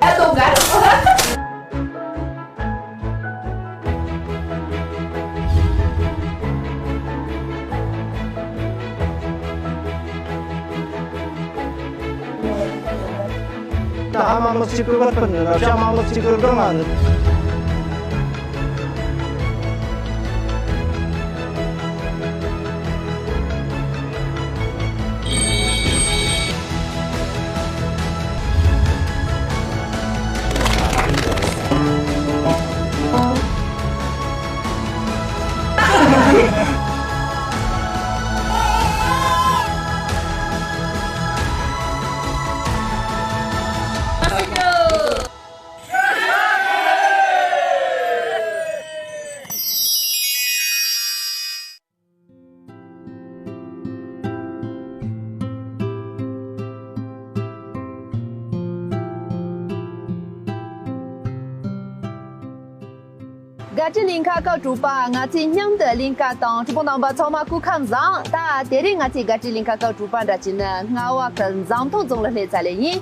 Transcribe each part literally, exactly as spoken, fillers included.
ཨ་ཏོ་ག་རེ། ད་ཨ་མ་མི་གཅིག་གི་བར་སྤུན་ནི་ར་བྱ་མ་མི་གཅིག་གི་སྒང་ང་ནི། དགའ་སྤྲོའི་གླིང་ག་སྐབས་དྲུག་པ། ང་ཚོས་མཉམ་དུ་གླིང་ག་དང་གྲོགས་པོ་རྣམ་པ་ཚང་མ་སྐུ་ཁམས་བཟང་། ད་དེ་རིང་ང་ཚོས་དགའ་སྤྲོའི་གླིང་ག་སྐབས་དྲུག་པ་འདྲ་བྱས་ནས་རྔ་བ་གི་འཛམ་ཐང་རྫོང་ལ་སླེབས་ཚར་ལེ་ཡིན།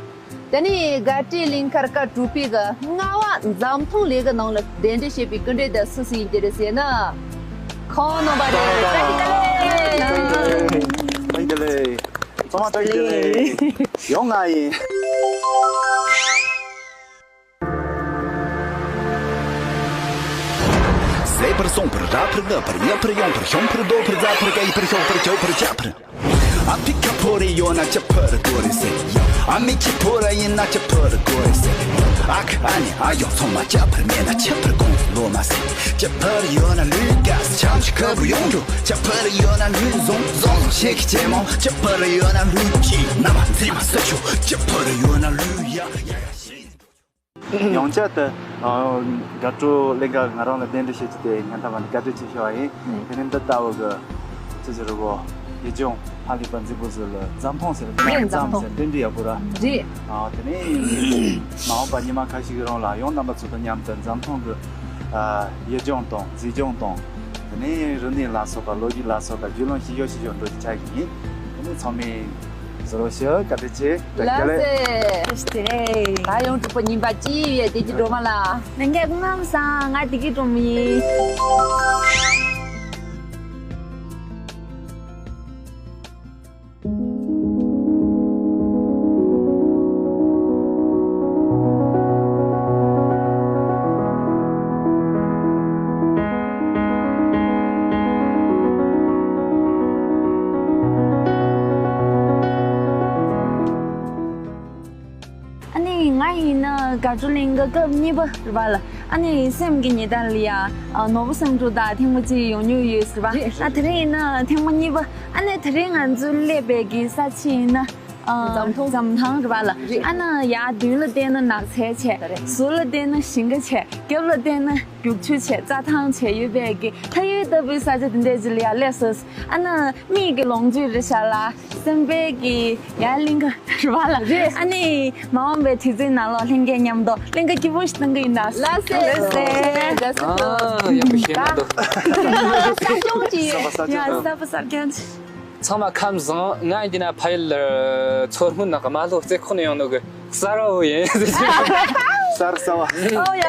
དེ་ནས་དགའ་སྤྲོའི་གླིང་ག་སྐབས་དྲུག་པའི་གི་རྔ་བ་འཛམ་ཐང་ལས་ཀྱི་ནང་ལ་གདན་འདྲེན་བྱེད་པའི་སྐུ་མགྲོན་དེ་སུ་སུ་ཡིན་གྱི་རེད་ཟེར་ན། ཁོང་རྣམ་པ་རེད། བཀྲ་ཤིས་བདེ་ལེགས། བཀྲ་ཤིས་བདེ་ལེགས། ཚང་མ་བཀྲ་ཤིས་བདེ་ལེགས། ཡོང་ང་ཡིན། ཟད་པར་སོང་བར་རབ་འཕར་སྔ་འཕར་ཡར་འཕར་ཡོང་འཕར་ཤོང་འཕར་རྡོ་འཕར་རྫ་འཕར་སྐ་ཡི་འཕར་ཤོག་འཕར་ཇོ་འཕར་ཇ་འཕར། ཨ་ཕི་ཁ་ཕོ་རེ་ཡོད་ན་ཇ་འཕར་དགོས་རེད་ཟེར། ཨ་མི་ཁྱི་ཕོ་ར་ཡིན་ན་ཇ་འཕར་དགོས་རེད་ཟེར། ཨ་ཁ་ཨ་ནེ་ཨ་ཡོ་ཚང་མ་ཇ་འཕར་མེད་ན་ཆ་འཕར་དགོངས་ལོ་མ་ཟེར། ཇ་འཕར་ཡོད་ན་ལུས་དགའ་ཆམ་ཆུ་ཁ་བུ་ཡོང་འགྲོ། ཇ་འཕར་ཡོད་ན་ལུས་བཟང་བཟང་བཟང་ཤེས་ཀྱི་ཇེ་མང་། ཇ་འཕར་ཡོད་ན་ལུས་ཀྱི་ན་མ་འཛིན་མ་ས་ཆུ། ཇ་འཕར་ཡོད་ན་ལུས་ཡ་ཡ་ཡ་ཤེས། ཡོངས་ཁྱབ་ཏུ་དགའ་སྤྲོ་གླིང་ག་ང་རང་ལ་གདན་འདྲེན་བྱེད་རྒྱུ་དེ་སྙན་ཐག་པ་ནས་བཀའ་དྲིན་ཆེ་ཞུ་བ་ཡིན། དེ་ནས་འདི་ལྟ་བུ་གི་ཅི་ཟེར་རུ་བོ་ཡུལ་ལྗོངས་ཧ་ལས་པ་མཛེས་པོ་ཟིག་ལ་འཛམ་ཐང་ཟེར་རེད། འཛམ་ཐང་ཟེར་འདི་འདྲ་ཡག་པོ་ར་རེད། དེ་ནས་མ་འོངས་པ་ཉི་མ་ཁ་ཤས་ཀྱི་རིང་ལ་ཡང་རྣམ་པ་ཚོ་དང་མཉམ་དུ་འཛམ་ཐང་གི་ཡུལ་ལྗོངས་དང་མཛེས་ལྗོངས་དང་། དེ་ནས་རིག་གནས་ལ་སོགས་པ་ལོ་རྒྱུས་ལ་སོགས་པ་རྒྱུས་ལོན་ཞིག་ཡོད་ཞིག་ཡོད་འགྲོ་རྒྱུ་ཆགས་ཀྱི་ཡིན། དེ་ནས་ཚང་མས་གཟིགས་རོགས་ཞུ། བཀའ་དྲིན་ཆེ། བཀྲ་ཤིས་བདེ་ལེགས། བཀྲ་ཤིས་བདེ་ལེགས། ད་ཡང་གྲོགས་པོ་རྙིང་པ་ཅི་ཡོད་དེ་གྱི་སྒྲོལ་མ་ལ། ལྷན་རྒྱས་སྐུ་ཁམས་བཟང་། ང་བདེ་སྐྱིད་སྒྲོལ་མ་ཡིན། ཨ་ནི་ང་ཡིན་ན་དགའ་སྤྲོ་གླིང་ག་སྐབས་གཉིས་པ་རེད་པ་ལ། ཨ་ནི་སེམས་ཀྱི་ཉི་ཟླ་ལ་ཡ་ནོར་བུ་སེང་འབྲུག་དང་ཐེངས་མ་གཅིག་ཡོང་མྱོང་ཡོད་ཟེར་བ། རེད། ཨ་དེ་རིང་ཡིན་ན་ཐེངས་མ་གཉིས་པ། ཨ་ནི་དེ་རིང་ང་ཚོ་སླེབས་པའི་གི་ས་ཆ་ཡིན་ན། ཨ། འཛམ་ཐང་། འཛམ་ཐང་རེད་པ་ལ། རེད། ཨ་ན་ཡར་མདུན་ལ་བལྟས་ན་ནགས་ཚལ་བྱས། རེད། ཟུར་ལ་བལྟས་ན་ཞིང་ཁ་བྱས། རྒྱབ་ལ་བལྟས་ན་རྒྱུག་ཆུ་བྱས། རྩྭ་ཐང་བྱས་ཡོད་པའི་གི་ལྷ་ཡུལ་ལྟ་བུའི་ས་ཆ་དེ་འདྲས་ཅིག་ལ་ཡར་སླེབས་སོང་། ཨ་ན་མིག་གི་ལོངས་སྤྱོད་རེད་ཤག་ལ། སེམས་པའི་གི་ཡར་གླིང་ག་རེད་པ་ལ། རེད། ཨ་ནི་མ་འོངས་པའི་དུས་ཚོད་ནང་ལོགས་ལྷན་རྒྱས་མཉམ་དུ་གླིང་ག་སྐྱིད་པོ་ཞིག་གཏོང་གི་ཡིན་ད། ལགས་སེ། ལགས་སེ། ལགས་སེ། ཨ། ཡག་པོ་ཤེས་ན་འདུག་ད་གསར་སྐྱོང་གི་ཡོད། གསར་པ་གསར་ཡ་སྐྱོང་། གསར་པ་གསར་སྐྱོང་། ཚང་མ་ཁམས་བཟང་། ང་འདི་ན་ཕ་ཡུལ་མཚོ་སྔོན་ནག་རྨ་ལྷོ་རྩེ་ཁོག་ནས་ཡོང་ནོ་གི་གསར་བུ་ཡིན། གསར་གསར་བ། ཨོ་ཡ།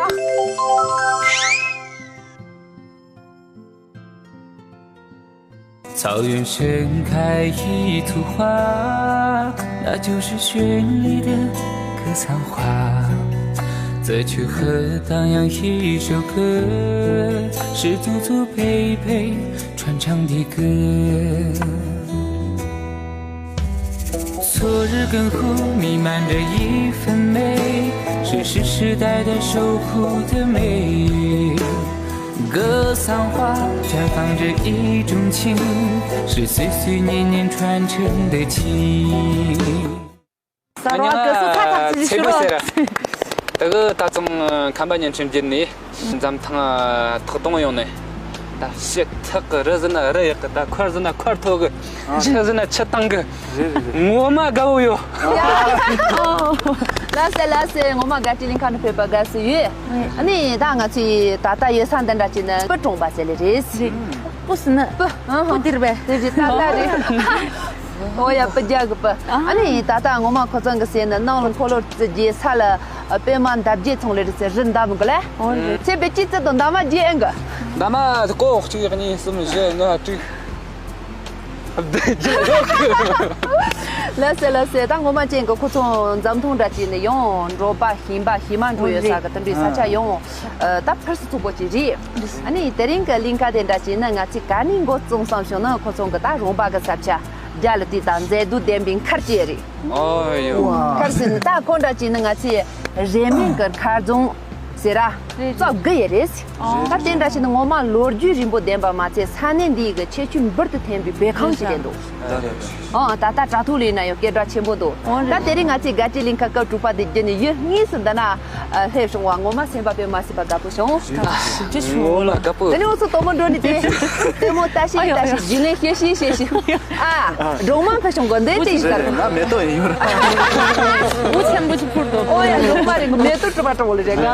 ད་རང་གི་སུ་ཚ་ཐག་ཅིག་ཚེ་ཞུ་བུ་ཟེར། རོགས། ད་གི་ད་ཙང་ཁམས་པ་བརྙན་འཕྲིན་བརྒྱུད་ནས་འཛམ་ཐང་ཐག་དོང་ཡོང་ནས། ད་ཕྱི་ཐག་གི་རི་ཟིན་ན་རི་ཡག་གི། ད་མཁར་ཟིན་ན་མཁར་མཐོ་གི། ཆུ་ཟིན་ན་ཆུ་དྭངས་གི། རེད་རེད་རེད། ངོ་མ་དགའ་བོ་ཡོད། ལགས་སེ་ལགས་སེ། ངོ་མ་དགའ་སྤྲོའི་གླིང་ག་ནས་ཕེབས་པ་དགའ་བསུ་ཡོད། ཨ་ནི་ད་ང་ཚོའི་ད་ལྟ་ཡོད་ས་འདི་འདྲ་ཅིག་ནི་སྤུ་གྲོང་པ་ཟེར་ལེ་རེད། རེད། སྤུ་ཟེར་ན་སྤུ། སྤུ་དེར་བས། དེ་རེད། ད་ལྟ་རེད། ཨོ་ཡ། སྤུ་རྒྱག་གི་སྤུ། ཨ་ནི་ད་ལྟ་ངོ་མ་ཁོ་ཚང་གི་ཟས་ནི་ནང་ལ་འཁོར་ལོ་རྩི་རྒྱས། ས་ལ་པད་མ་འདབ་བརྒྱད་ཚོང་ལས་རི་ཚེ་རི་འདབ་གི་ལས། ཨོ་རེད། ཚེ་བེད་ཀྱི་རྩི་དང་འདབ་མ་རྒྱས་ཨེ་གི། འདབ་མ་ཀོ་གཅིག་གཉིས་གསུམ་བཞི་ལྔ་དྲུག་ལགས་སེ་ལགས་སེ། ད་ངོ་མ་ཅན་གི་ཁོ་ཚོ་འཛམ་ཐང་འདྲ་ཅིག་ནས་ཡང་འབྲོག་པ་ཞིང་པ་ཞིང་མ་འགྲོ་ཡོད་ས་གི་དེ་འདྲའི་ས་ཆ་ཡང་ད་ཕུར་སུ་ཚུགས་པོ་ཅིག་རེད། ཨ་ནི་དེ་རིང་གི་གླིང་ག་དེ་འདྲ་ཅིག་ནི་ང་ཚོས་ག་ནས་འགོ་བཙུགས་བསམ་བྱུང་ན་ཁོ་ཚོ་གི་ད་རོང་པ་གི་ས་ཆ་རྒྱ་ལ་དེ་དང་མཛེས་སྡུག་ལྡན་པའི་མཁར་ཅིག་རེད། ཨོ་ཡོ། མཁར་ཟེར་ནི་ད་ཁོ་འདྲ་ཅིག་ནི་ང་ཚོས་རེ་མིང་གི་མཁར་རྫོང་ཟེར་ར། རེད། ཙོག་གི་ཡེ་རེད། ཨོ། ད་དེ་འདྲ་ཞིག་ནི་ངོ་མ་ལོ་རྒྱུས་རིང་པོ་ལྡན་པ་མ་ཚད་ས་གནས་འདིའི་གི་ཁྱད་ཆོས་འབུར་དུ་ཐོན་པའི་སྦས་ཁང་ཞིག་རེད་འདུག་ཨོ། ད་ལྟ་དྲ་ཐོག་ལ་ཡིན་ན་ཡང་སྐད་གྲགས་ཆེན་པོ་འདུག་ཨོ། ད་དེ་རིང་ང་ཚོས་དགའ་སྐྱིད་གླིང་ཁ་སྐབས་དྲུག་པ་དེ་བརྒྱུད་ནས་ཡུལ་དངོས་སུ་འདི་ན་སླེབས་བྱུང་བ་ངོ་མ་སེམས་པ་དཔེ་མ་སྲིད་པ་དགའ་པོ་བྱུང་། ཅི་བྱུང་ངོ་མ་དགའ་པོ། དེ་ནས་འུ་ཚོ་དོ་མོ་འགྲོ་ནི་དེ་ལྟད་མོ་ལྟ་ཤེས་ལྟ་ཤེས་རྒྱུན་ལས་ཤེས་ཤེས་ཤེས་ཤེས། ཨ། སྒྲོལ་མ་ཕེབས་བྱུང་གོ་འདི་ཅི་ཡིན་ཟེར། ང་མེ་ཏོག་ཡིན་ཡོད་ར། འུ་ཆེན་པོ་ཅིག་ཕུར་དོ། ཨོ་ཡ། སྒྲོལ་མ་རེད་གོ། མེ་ཏོག་གྲུབ་པ་འདྲ་བོ་ལ་རེད་ག་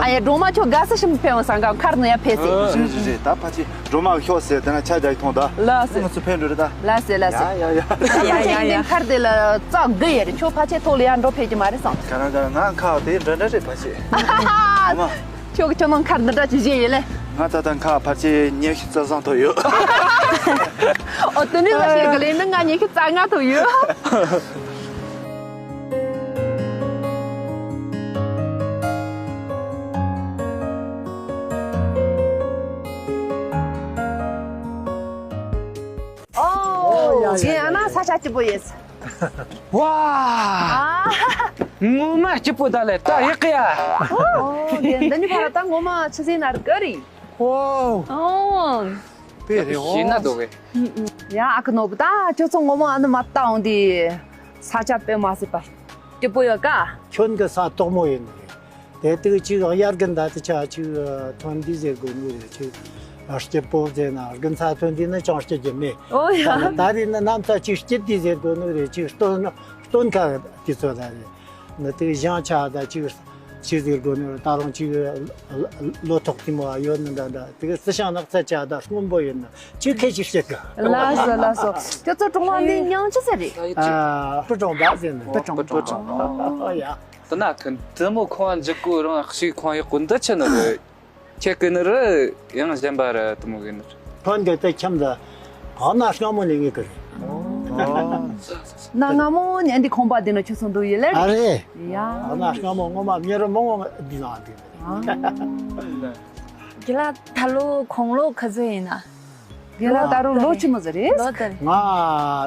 ཨ་ཡ། སྒྲོལ་མ་ཁྱོད་དགའ་ས་ཞིམ་ཕེབས་བ་སང་ག་མཁར་ནས་ཡ་ཕེབས་སེ། རེད་རེད་རེད། ད་ཕ་ཆེ་སྒྲོལ་མ་ཤོག་ཟེར་དེ་ན་ཆ་རྒྱག་ཐོང་ད། ལགས་སེ། ང་ཚོ་ཕན་འགྲོ་རེད་ད། ལགས་སེ་ལགས་སེ། ཡ་ཡ་ཡ། ཡ་ཡ་ཡ་ཡ། མཁར་དེ་ལ་ཙོག་གི་ཡེ་རེད། ཁྱོད་ཕ་ཆེ་ཐོག་ལ་ཡ་འགྲོ་ཕེབས་ཀྱི་མ་རེད་སོང་། ག་རང་ག་རང་ང་ཁ་དེ་འདྲ་འདྲ་རེད་ཕ་ཆེ། ཨ་མ། ཁྱོད་ཀྱི་ཁྱོད་ནང་མཁར་འདི་འདྲ་ཅིག་བཞེངས་ཡོད་ལེ། ང་ད་ལྟ་མཁར་ཕལ་ཆེར་ཉི་ཤུ་རྩ་བཟང་ཐོབ་ཡོད། ཨོ་དེ་ནས་ལ་ཞེས་གི་ལེ་ནི་ང་ཉི་ཤུ་རྩ་ལྔ་ཐོབ་ཡོད། ཨོ་ཡ་ཡ་ཡ་ཡ། ཨ་ན་ས་ཆ་སྐྱིད་པོ་ཡིན། ཝ། ཨ། ངོ་མ་སྐྱིད་པོ་ད་ལེ་ད་ཡག་གི་ཡ། ཨོ་དེ་འདི་ནི་ཕ་ར་ད་ངོ་མ་ཆུ་སྲིན་ནར་གི་རི། ཨོ། ཨོ། དཔེ་རེད་ཤེས་ན་འོ། འདུག་གི། ཡ་ཨ་ཁུ་ནོར་བུ་ད་ཁྱོད་ཚོ་ངོ་མ་ཨ་ནི་མ་བལྟ་འོང་དེ་ས་ཆ་དཔེ་མ་སྲིད་པ་སྐྱིད་པོ་ཡོད་ཀ་ཁྱོད་ཀྱི་ས་དོག་མོ་ཡིན་ནི་རེད། དེ་དུས་ཅིག་དབྱར་གི་ཟླ་དུ་ཆ་ཅིག་ཐོན་དུས་ཟེར་དགོས་ནི་རེད། ཅིག་སྐྱིད་པོ་ཟེར་ན་དགུན་ཚ་ཐོན་དུས་ནི་ཅང་སྐྱིད་ཀྱི་མེད། ཨོ་ཡ། ད་རེས་ནི་གནམ་ས་ཅིག་སྐྱིད་དུས་ཟེར་དགོས་ནི་རེད། ཅིག་སྟོན་སྟོན་ཁ་དུས་ཚོད་ལ་རེད། ནི་དེ་ཞང་ཆ་ད་ཅིག་ཅིག་ཟེར་དགོས་ནི་རེད། ད་རུང་ཅིག་ལོ་ཐོག་དེ་མོ་ཡོད་ནི་འདྲ་འདྲ། དེ་སི་ཤང་ནགས་ཚལ་ཆ་ད་སྔོན་པོ་ཡོད་ནི་ཅིག་ཁེ་ཅིག་སྐྱིད་གི་ལགས་སོ་ལགས་སོ། ཁྱོད་ཚོ་གྲོང་བ་འདི་མྱང་ཆི་ཟེར་རེད། ཨ་སྤུ་གྲོང་པ་ཟེར་ནི། སྤུ་གྲོང་པ། ཨོ་ཡ། དེ་ན་ཁོ་དེ་མོ་ཁོང་འཇིག་གོ་རང་ཞིག་ཁོང་ཡག་གོ་འདི་ཆི་ནི་རེད། ཁྱེད་ཀྱི་ནི་རི་ཡང་གཞན་པ་ར་དུ་མོ་གི་ནི་རི། ཕན་གི་དེ་ཁྱིམ་དུ་ཨ་ན་སྔ་མོ་ནས་ངེས་ཀི་རེད། ན་སྔ་མོ་ནས་འདི་ཁོང་པ་འདི་ནི་ཁྱོད་ཚོ་འདུག་ཡིན་ལེ། ཨ་རེད། ཡ། ཨ་ན་སྔ་མོ་ངོ་མ་མི་རི་མང་བོ་འདི་ན་འདི་རེད། དགེ་ལགས་ད་ལོ་དགུང་ལོ་ག་ཚོད་ཡིན་ན། དགེ་ལགས་ད་རུང་ལོ་ཆི་མོ་ཟིག་རེད། ལོ་ད་རེད། ང་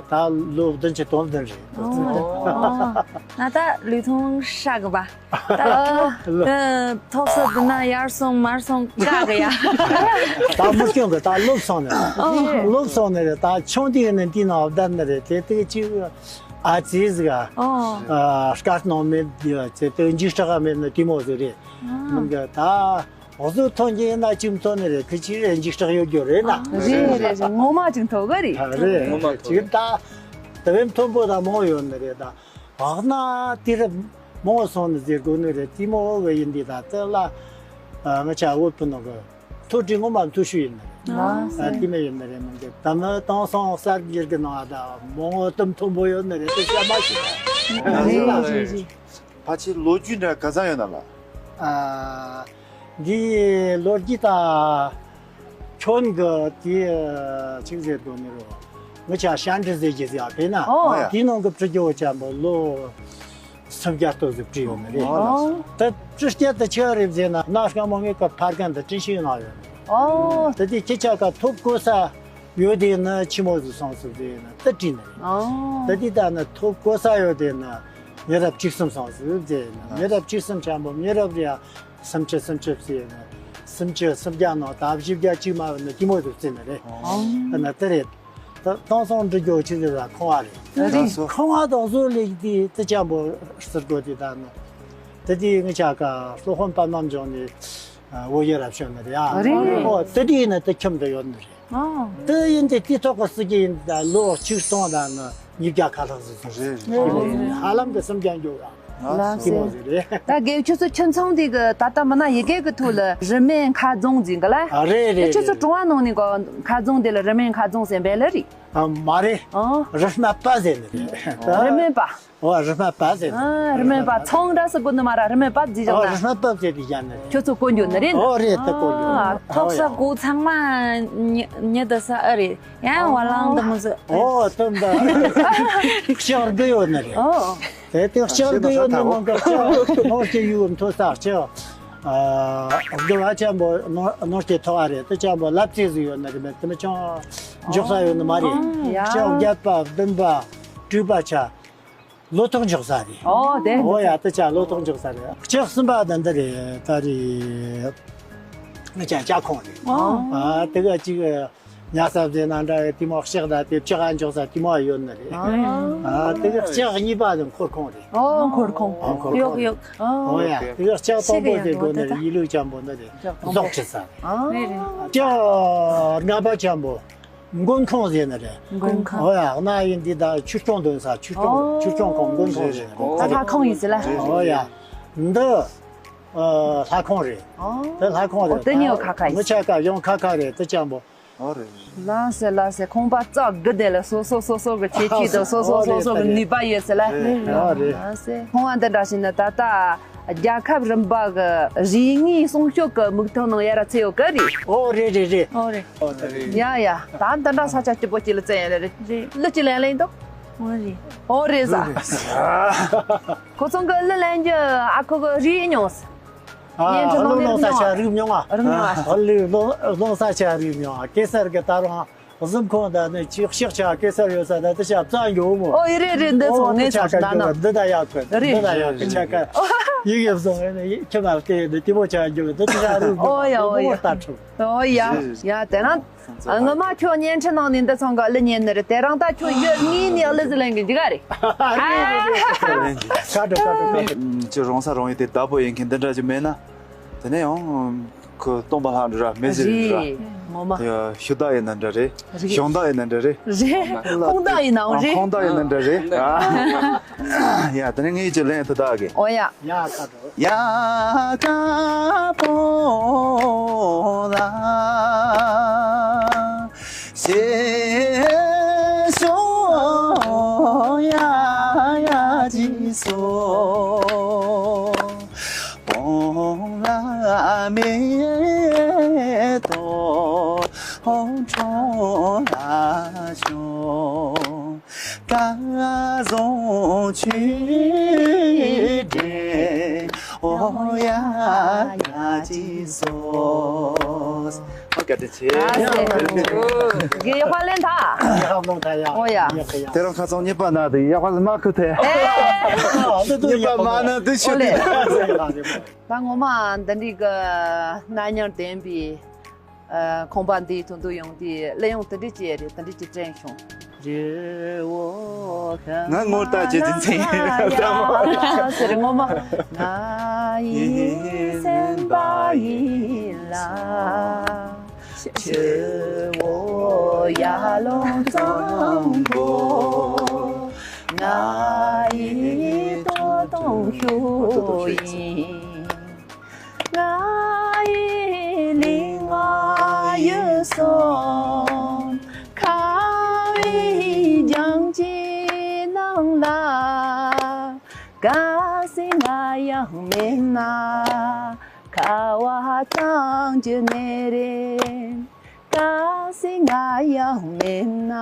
ད་ལོ་བདུན་ཅུ་དོན་བདུན་རེད། ཨོ། ང་ད་ལུས་ཐུང་ཧྲ་གི་པ། ད་ཐོག་སོ་འདི་ན་ཡར་སོང་མར་སོང་བཀག་གི་ཡ། ད་མི་སྐྱོན་གི་ད་ལོབས་སོང་ནི་རེད། ལོབས་སོང་ནི་རེད། ད་ཆུང་དུས་ནས་འདི་ནང་བསྡད་ནི་རེད། དེ་དུས་ཅིག་ཨ་ཙི་ཟིག་ཨ་སྐར་ནང་མེད་དེ་དུས་འཇིགས་སྐྲག་མེད་ནི་དེ་མོ་ཟིག་རེད། མི་འགའ་ད། འོ་ཟོ་ཐོན་གྱི་ཡིན་ན་ཅིག་ཐོན་ནི་རེད། ཁི་ཅི་རེད་འཇིགས་སྐྲག་ཡོད་རྒྱུ་རེད་ན། རེད་རེད་རེད། ངོ་མ་ཅིག་ཐོན་གི་རེད། རེད། ངོ་མ་ཅིག་ཐོན། ད་དེ་བས་མཐོན་པོ་ད་མང་ཡོད་ནི་རེད། ད་འོག་ན་དེ་རུ་མང་སོང་ནི་ཟེར་དགོས་ནི་རེད། དེ་མོ་གི་ཡིན་དེ་ད་དེ་ལ་ང་ཆ་བོད་པི་ནང་གི་མཐོ་གྲས་ངོ་མ་མཐོ་ཤོས་ཡིན་ནི་རེད། ཨ་དེ་མོ་ཡིན་ནི་རེད། མི་འདུག་ད་མི་དེང་སང་གསར་འགྱུར་གི་ནང་ད་མང་བོ་དུ་མཐོན་པོ་ཡོད་ནི་རེད། དེ་བཤད་མ་ཤེས། རེད་རེད་རེད། ཕལ་ཆེར་ལོ་རྒྱུས་འདྲ་ག་ཚང་ཡོད་ན་ལ། ཨ། འདིའི་ལོ་རྒྱུས་ད་ཁྱོན་གི་དེ་ཅིག་ཟེར་དགོས་ནི་རེད། ངི་ཆ་ཤན་ཀྲི་ཟེར་གྱི་ཟེར་ཡ་དཔེར་ན། ཨོ། དེའི་ནང་གི་བྲི་རྒྱུ་བོ་ཅན་པོ་ལོ་སུམ་བརྒྱ་ལྟོ་ཟིག་བྲིས་ཡོད་ནི་རེད། ཨོ། ད་བྲི་སྐྱེལ་དུ་ཆེ་བ་རེད་ཟེར་ན་གནའ་སྔ་མོ་ངས་གི་ཕར་གན་དུ་བྲི་ཤེས་ན་ཡོད་ནི་རེད། ཨོ། ད་དེ་ཁྱེད་ཆ་ག་ཐོབ་གོ་ས། ཡོད་དེ་ནི་ཆི་མོ་ཟིག་སོང་ཟིག་ཟེར་ན་ད་བྲིས་ནི་རེད། ཨོ། ད་དེ་ད་ནི་ཐོབ་གོ་ས་ཡོད་དེ་ནི་མི་རབས་བཅུ་གསུམ་སོང་ཟིག་ཟེར་ན་མི་རབས་བཅུ་གསུམ་ཆེན་པོ་མི་རབས་རེ་ཡ་སུམ་ཅུ་སུམ་ཅུ་ཟེར་ན་སུམ་ཅུ་སུམ་བརྒྱ་ནང་ད་བཞི་བརྒྱ་གཅིག་མ་བུད་ནི་དེ་མོ་ཟིག་བརྩི་ནི་རེད། ཨོ། ད་ནི་དེ་རེད། ད་དེང་སང་འབྲི་རྒྱུ་ཆི་ཟིག་ལ་ཁང་བ་རེད། རེད། ཁང་བ་དང་བཟོ་ལས་དེ་དེ་ཆེན་པོ་ཟེར་དགོས་དེ་ད་ནི་ད་དེ་ངི་ཆ་ག་སློབ་དཔོན་པདྨ་འབྱུང་ནི། བོད་ཡུལ་རབ་བྱུང་ནི་རེད་ཨ། རེད། ཨོ་དེ་དུས་ནི་དེ་ཁྱིམ་དུ་ཡོད་ནི་རེད། ཨོ། དེ་ཡིན་དེ་དེ་ཐོག་གི་སྲིད་ཀྱི་ཡིན་ད་ལོ་ཆིག་སྟོང་དང་ནི་ཉིས་བརྒྱ་ཁ་ལྷག་ཟིག་སོང་རེད་རེད། ཧ་ལམ་གི་སུམ་བརྒྱ་འགྱོ་ར། ལགས་སེ། ད་རྒན་ཁྱོད་ཚོ་ཁྱིམ་ཚང་འདི་གི་ད་ལྟ་མི་ན་ཡི་གེ་གི་ཐོག་ལ་རི་སྨན་མཁར་རྫོང་འཛིན་གི་ལ། ཨ་རེད་རེད། ཁྱོད་ཚོ་གྲོང་བ་ནང་ནས་གོ་མཁར་རྫོང་འདི་ལ་རི་སྨན་མཁར་རྫོང་ཟེར་འབད་ལ་རེད། ཨ་མ་རེད། ཨ། རི་སྨན་པ་ཟེར་ནི་རེད། རི་སྨན་པ། ཨོ་རི་སྨན་པ་ཟེར་ནི། ཨ་རི་སྨན་པ་ཚང་འདྲ་ཟེར་གོ་ནི་མ་ར་རི་སྨན་པ་ཟེར་ཨོ་བཞག་ན། རི་སྨན་པ་ཟེར་དེ་བཞག་ནི་རེད། ཁྱོད་ཚོ་གོ་འགྱོ་ནི་རེད། ཨོ་རེད་ད་གོ་འགྱོ། ཨ་ཐོག་ས་གོ་ཚང་མ་ཉི་ཉི་ད་ས་ཨ་རེད། ཡང་བ་ལང་དུ་མི་ཟེར། ཨོ་དོན་ད་ཤག་དུ་ཡོད་ནི་རེད། ཨོ། དེ་དེ་ལྕགས་དེ་ཡོད་ན་མང་ག་ལྕགས་ནོར་གྱི་ཡུལ་མཐོ་ས་ལྕགས། ཨ་དགུ་བ་ཆེན་པོ་ནོར་ནོར་གྱི་མཐོ་བ་རེད། དེ་ཆེན་པོ་ལབ་ཙེ་ཟིག་ཡོད་ན་རེད་མེད་དེ་མི་ཆུང་འཇོག་ས་ཡོད་ནི་མ་རེད། ཡ། ལྕགས་བརྒྱད་པ་བདུན་པ་དྲུག་པ་ཆ་ལོ་ཏོག་འཇོག་ས་རེད། ཨོ་དེ། ཨོ་ཡ་དེ་ཆ་ལོ་ཏོག་འཇོག་ས་རེད། ལྕགས་གསུམ་པ་དེ་འདི་རེད་ད་རེད། ང་ཅག་ལྕགས་ཁོང་རེད། ཨོ། ཨ་དེ་ག་ཅིག་ཉ་ས་བཟས་ན་འདྲ་བའི་དེ་མོ་ལྕགས་དང་དེ་ལྕགས་ཨ་འཇོག་ས་དེ་མོ་ཡོད་ནི་རེད། ཨ་དེ་ག་ལྕགས་གཉིས་པ་དེ་འཁོར་ཁོང་རེད། ཨོ་འཁོར་ཁོང་། ཨོ་འཁོར་ཁོང་། ཡོག་ཡོག་ཨོ་ཡ་དེ་ག་ལྕགས་དང་པོ་དེ་དགོ་ནི་རེད། ཡིད་ལུས་ཅན་པོ་ནི་རེད། ལྕགས་དང་པོ་ཟོག་ཁྲིད་ས་རེད། ཨོ་རེད་རེད། ལྕགས་ལྔ་པ་ཅན་པོ་མགོན་ཁོང་ཟེར་ནི་རེད། མགོན་ཁོང་། ཨོ་ཡ་གནའ་ཡིན་འདི་དང་ཆོས་སྐྱོང་འདོན་ས་ཆོས་སྐྱོང་ཆོས་སྐྱོང་ཁོང་མགོན་ཁོང་ཟེར་ནི་རེད། ད་ལྷ་ཁོང་ཡིན་ཟེར་ལ། ཨོ་ཡ་འདི། ཨ་ལྷ་ཁང་རེད། ཨོ། དེ་ལྷ་ཁང་རེད། ཨོ་དེ་ཉིད་ཁ་ཁ་ཡིན། མི་ཆ་ཀ་ཡང་ཁ་ཁ་རེད་དེ་ཅང་པོ། ཨོ་རེད། ལགས་སེ་ལགས་སེ། ཁང་པ་རྩ་དགུ་དེ་ལ་སོ་སོ་སོ་སོ་གི་ཁྱད་ཆོས་དང་སོ་སོ་སོ་སོ་གི་ནུས་པ་ཡོད་ཟེར་ལ། ཨོ་རེད། ལགས་སེ། ཁང་བ་འདི་འདྲ་ཞིག་ནི་ད་ལྟ་རྒྱལ་ཁབ་རིམ་པ་གི་རིག་དངོས་སྲུང་སྐྱོབ་ཀྱི་དམིགས་ཐོན་ནང་ཡར་ཚུད་ཡོད་གི་རེད། ཨོ་རེད་རེད་རེད། ཨོ་རེད། ཡ་ཡ། ད་འདི་འདྲ་ས་ཆ་སྐྱིད་པོ་ཅིག་ལ་བཙལ་ཡོད་ལ་རེད། རེད། གླུ་ཅིག་ལེན་ལེན་འདུག་ཨོ་རེད། ཨོ་རེད་ཟ། ཁོ་ཚང་གི་གླུ་ལེན་རྒྱུ་ཨ་ཁུ་གི་རིག་མྱོང་ཟེར། ཨ་བརྙན་འཕྲིན་ནང་ནས་རིག་མྱོང་ང་། རིག་མྱོང་ང་། རིག་མྱོང་ང་། ཨ་ལུས་སློང་སློང་ས་ཆ་རིག་མྱོང་ང་། གེ་སར་གི་ད་རུང་གཟིམ་ཁང་ད་ནི་ཅིག་ཤག་ཆ་གེ་སར་ཡོད་ས་ད་དེ་ཆ་རྩ་འགྱོ་མོ། ཨོ་ཡི་རེད་རེད། འདི་ཚོ་ངས་ཚོ་ད་ན་འདི་ད་ཡག་གི་འདི་ད་ཡག་གི་ཆ་ག་ཡི་གེ་བཟུང་ངས་ནི་ཁྱི་མ་བལྟས་འདི་ལྟི་མོ་ཆ་འགྱོ་འདི་དེ་ཆ་རིག་མྱོང་། ཨོ་ཡ་ཨོ་ཡ། ད་ཁྲུ། ཨོ་ཡ་ཡ། དེ་ན། ངོ་མ་ཁྱོད་བརྙན་འཕྲིན་ནང་ནས་འདི་ཚང་ག་གླུ་ཉན་ནི་རེད། དེ་རིང་ད་ཁྱོད་ཡོད་ངེས་ནས་གླུ་ཟིག་ལེན་གི་འཇིག་ག་རེད། ཁ་དྲོ་ཁ་དྲོ་ཁ་དྲོ། ཅི་རོང་ས་རོང་ཡིན་དེ་བདག་པོ་ཡིན་མཁན་འདི་འདྲ་ཅིག་མེད་ན། དེ་ནས་ཡང་ཁོ་སྟོན་པ་ལྷ་འདྲ་ར་མེ་ཟེར་འདྲ་ར། རེད། ངོ་མ། དེ་ཤུ་བདག་ཡིན་ན་འདྲ་རེད། རེད། གཞུང་བདག་ཡིན་ན་འདྲ་རེད། རེད། ཁོང་བདག་ཡིན་ནའང་རེད། ཁོང་བདག་ཡིན་ན་འདྲ་རེད། ཡ་དེ་ནས་ངས་ཅི་ལེན་ཐུབ་བདག་གི། ཨོ་ཡ། ཡ་ཁ་དྲོ། ཡ་ཀ་པོ་ལ་སེ་སོ་ཡ་ཡ་ཅི་སོ་པོ་ལ་མེ་ཏོ་ཁྲོ་ལ་ཆོ། ཀ་ཟོ་ཆུ་འདྲེ་ཨོ་ཡ་ཡ་ཅི་སོ། ཨོ་བཀའ་དྲིན་ཆེ། དགེ་ཡག་པ་ལེན་ཐལ། ཡག་པོ་ཐལ་ཡ། ཨོ་ཡ། དེ་རིང་ཁ་སང་གཉིས་པ་ན་དེ་ཡག་པ་ལ་མ་ཁུ་ཐལ། ཨེ། གཉིས་པ་མ་ན་དེ་ཤོད་དེ། ད་ངོ་མ་འདི་འདྲའི་གི་གནའ་ཉམས་ལྡན་པའི། ཨ། ཁང་པ་འདིའི་དོན་དུ་ཡོང་དུས་གླུ་དབྱངས་དེ་འདྲ་ཅིག་རེད། དེ་འདྲ་ཅིག་དྲན་བྱུང་། ང་ངོ་ལྟ་ཅི་ཅི་མཚན་ཡིན་ལྟ་མོ། ཟེར་ངོ་མ། ང་ཡི་སེམས་པ་ཡིན་ལ། ཆུ་བོ་ཡར་ལོངས་གཙང་པོ། ང་ཡི་ལྟོ་དང་ཤུགས་ཡིན། ང་ཡི་ལུས་ངག་ཡིད་གསུམ་ཁ་བའི་རྒྱང་གཅིག་ནང་ལ། གལ་སྲིད་ང་ཡང་མེད་ན་ཁ་བ་གཙང་གྱི་ནི་རེད། གལ་སྲིད་ང་ཡང་མེད་ན།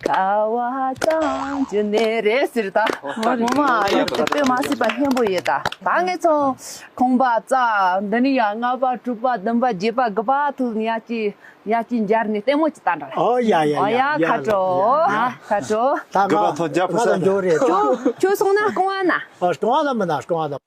ཁ་བ་གཙང་གྱི་ནི་རེད་ཟེར་ད། ངོ་མ་ཡག་པོ་དཔེ་མ་སྲིད་པ་སྙན་པོ་ཡོད་ད། ད་ངས་ཚོ་ཁང་པ་རྩ་འདི་ནི་ཡང་ལྔ་པ་དྲུག་པ་བདུན་པ་བརྒྱད་པ་དགུ་པ་ཐུག་ཉག་གཅིག་ཉག་གཅིག་འབྱར་ནས་ལྟད་མོ་ཅིག་ལྟ་འདྲ། ཨོ་ཡ་ཡ་ཨོ་ཡ་ཡ། ཁ་དྲོ། ཡ། ཁ་དྲོ། ད་དགུ་པ་ཐོག་རྒྱབ་ཕུ་ས་འགྲོ་རེད། ཁྱོད་ཁྱོད་སོང་ན་རྐང་བ་ན། ཨ་རྐང་བ་ལ་མི་ན་རྐང་བ་ལ།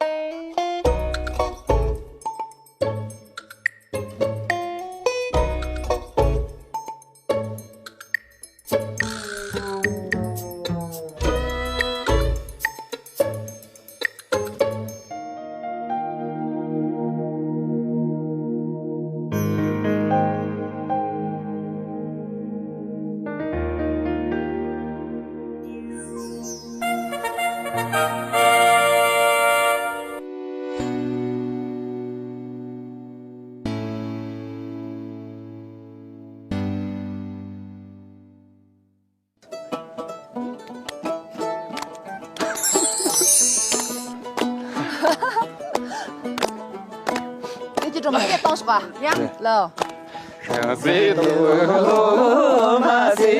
ཀྲུང་གོ་གཏོང་ཤོག་ཡང་ལོ། ཤིང་སེ་དུ་ལོ་མ་སེ་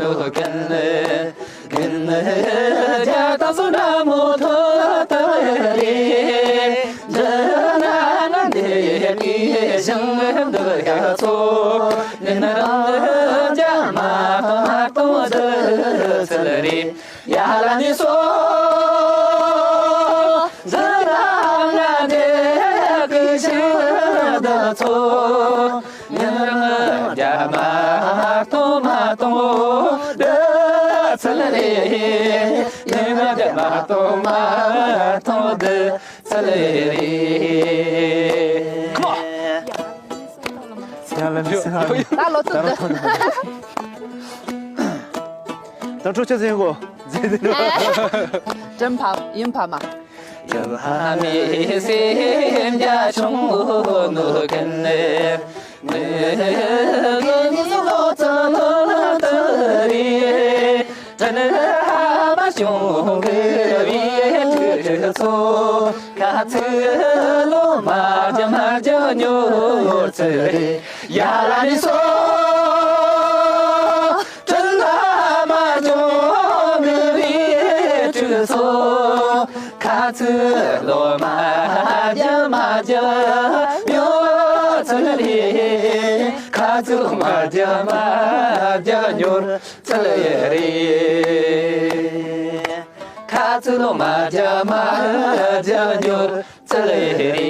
ནུ་ཀན་ལེ། ཀན་ལེ་ཇ་ཏ་སུ་ན་མོ་ཐོ་ཐ་རེ། ཇ་ན་ན་དེ་པི་ཞང་དུ་ཡ་ཚོ། ནི་ན་རང་ཇ་མ་ཐོ་མ་ཐོ་དུ་ཚལ་རེ། ཡ་ལ་ནི་སོ། ཟི་ར་ང་དེ་ཀི་ཤི་ད་ཚོ། ཉི་མ་རྒྱ་མ་ཐོ་མ་ཐོ་དི་ཚལ་རེ། ཉི་མ་རྒྱ་མ་ཐོ་མ་ཐོ་དི་ཚལ་རེ། ཡ་ལ་ནི་སོ། ད་ལོ་ཐུག་ད། དང་ཁྲོ་ཆེ་ཟིན་གོ། ཟིན་ཟིན། ཀྲིན་ཕ་ཡིན་ཕ་མ། ཀྲིན་ཕ་མའི་སེམས་རྒྱ་ཆུང་ནུ་ཀན་ནེ། ནེ་གི་ནི་ལོ་ཙ་ལོ་ཏ་རི། ཀྲིན་ཕ་མ་ཆུང་གི་བི་ཁྲི་ཚོ། ཁ་ཚི་ལོ་མ་རྒྱ་མ་རྒྱ་ཉོ་ཚི་རི། ཡ་ལ་ནི་སོ། ཀྲིན་ལ་མ་ཇོ་མི་རི་ཀྲི་སོ། ཁ་ཚི་ལོ་མ་རྒྱ་མ་རྒྱ་ཉོ་ཚི་རི། ཁ་ཚི་ལོ་མ་རྒྱ་མ་རྒྱ་ཉོ་ཚི་རི། ཁ་ཚི་ལོ་མ་རྒྱ་མ་རྒྱ་ཉོ་ཚི་རི།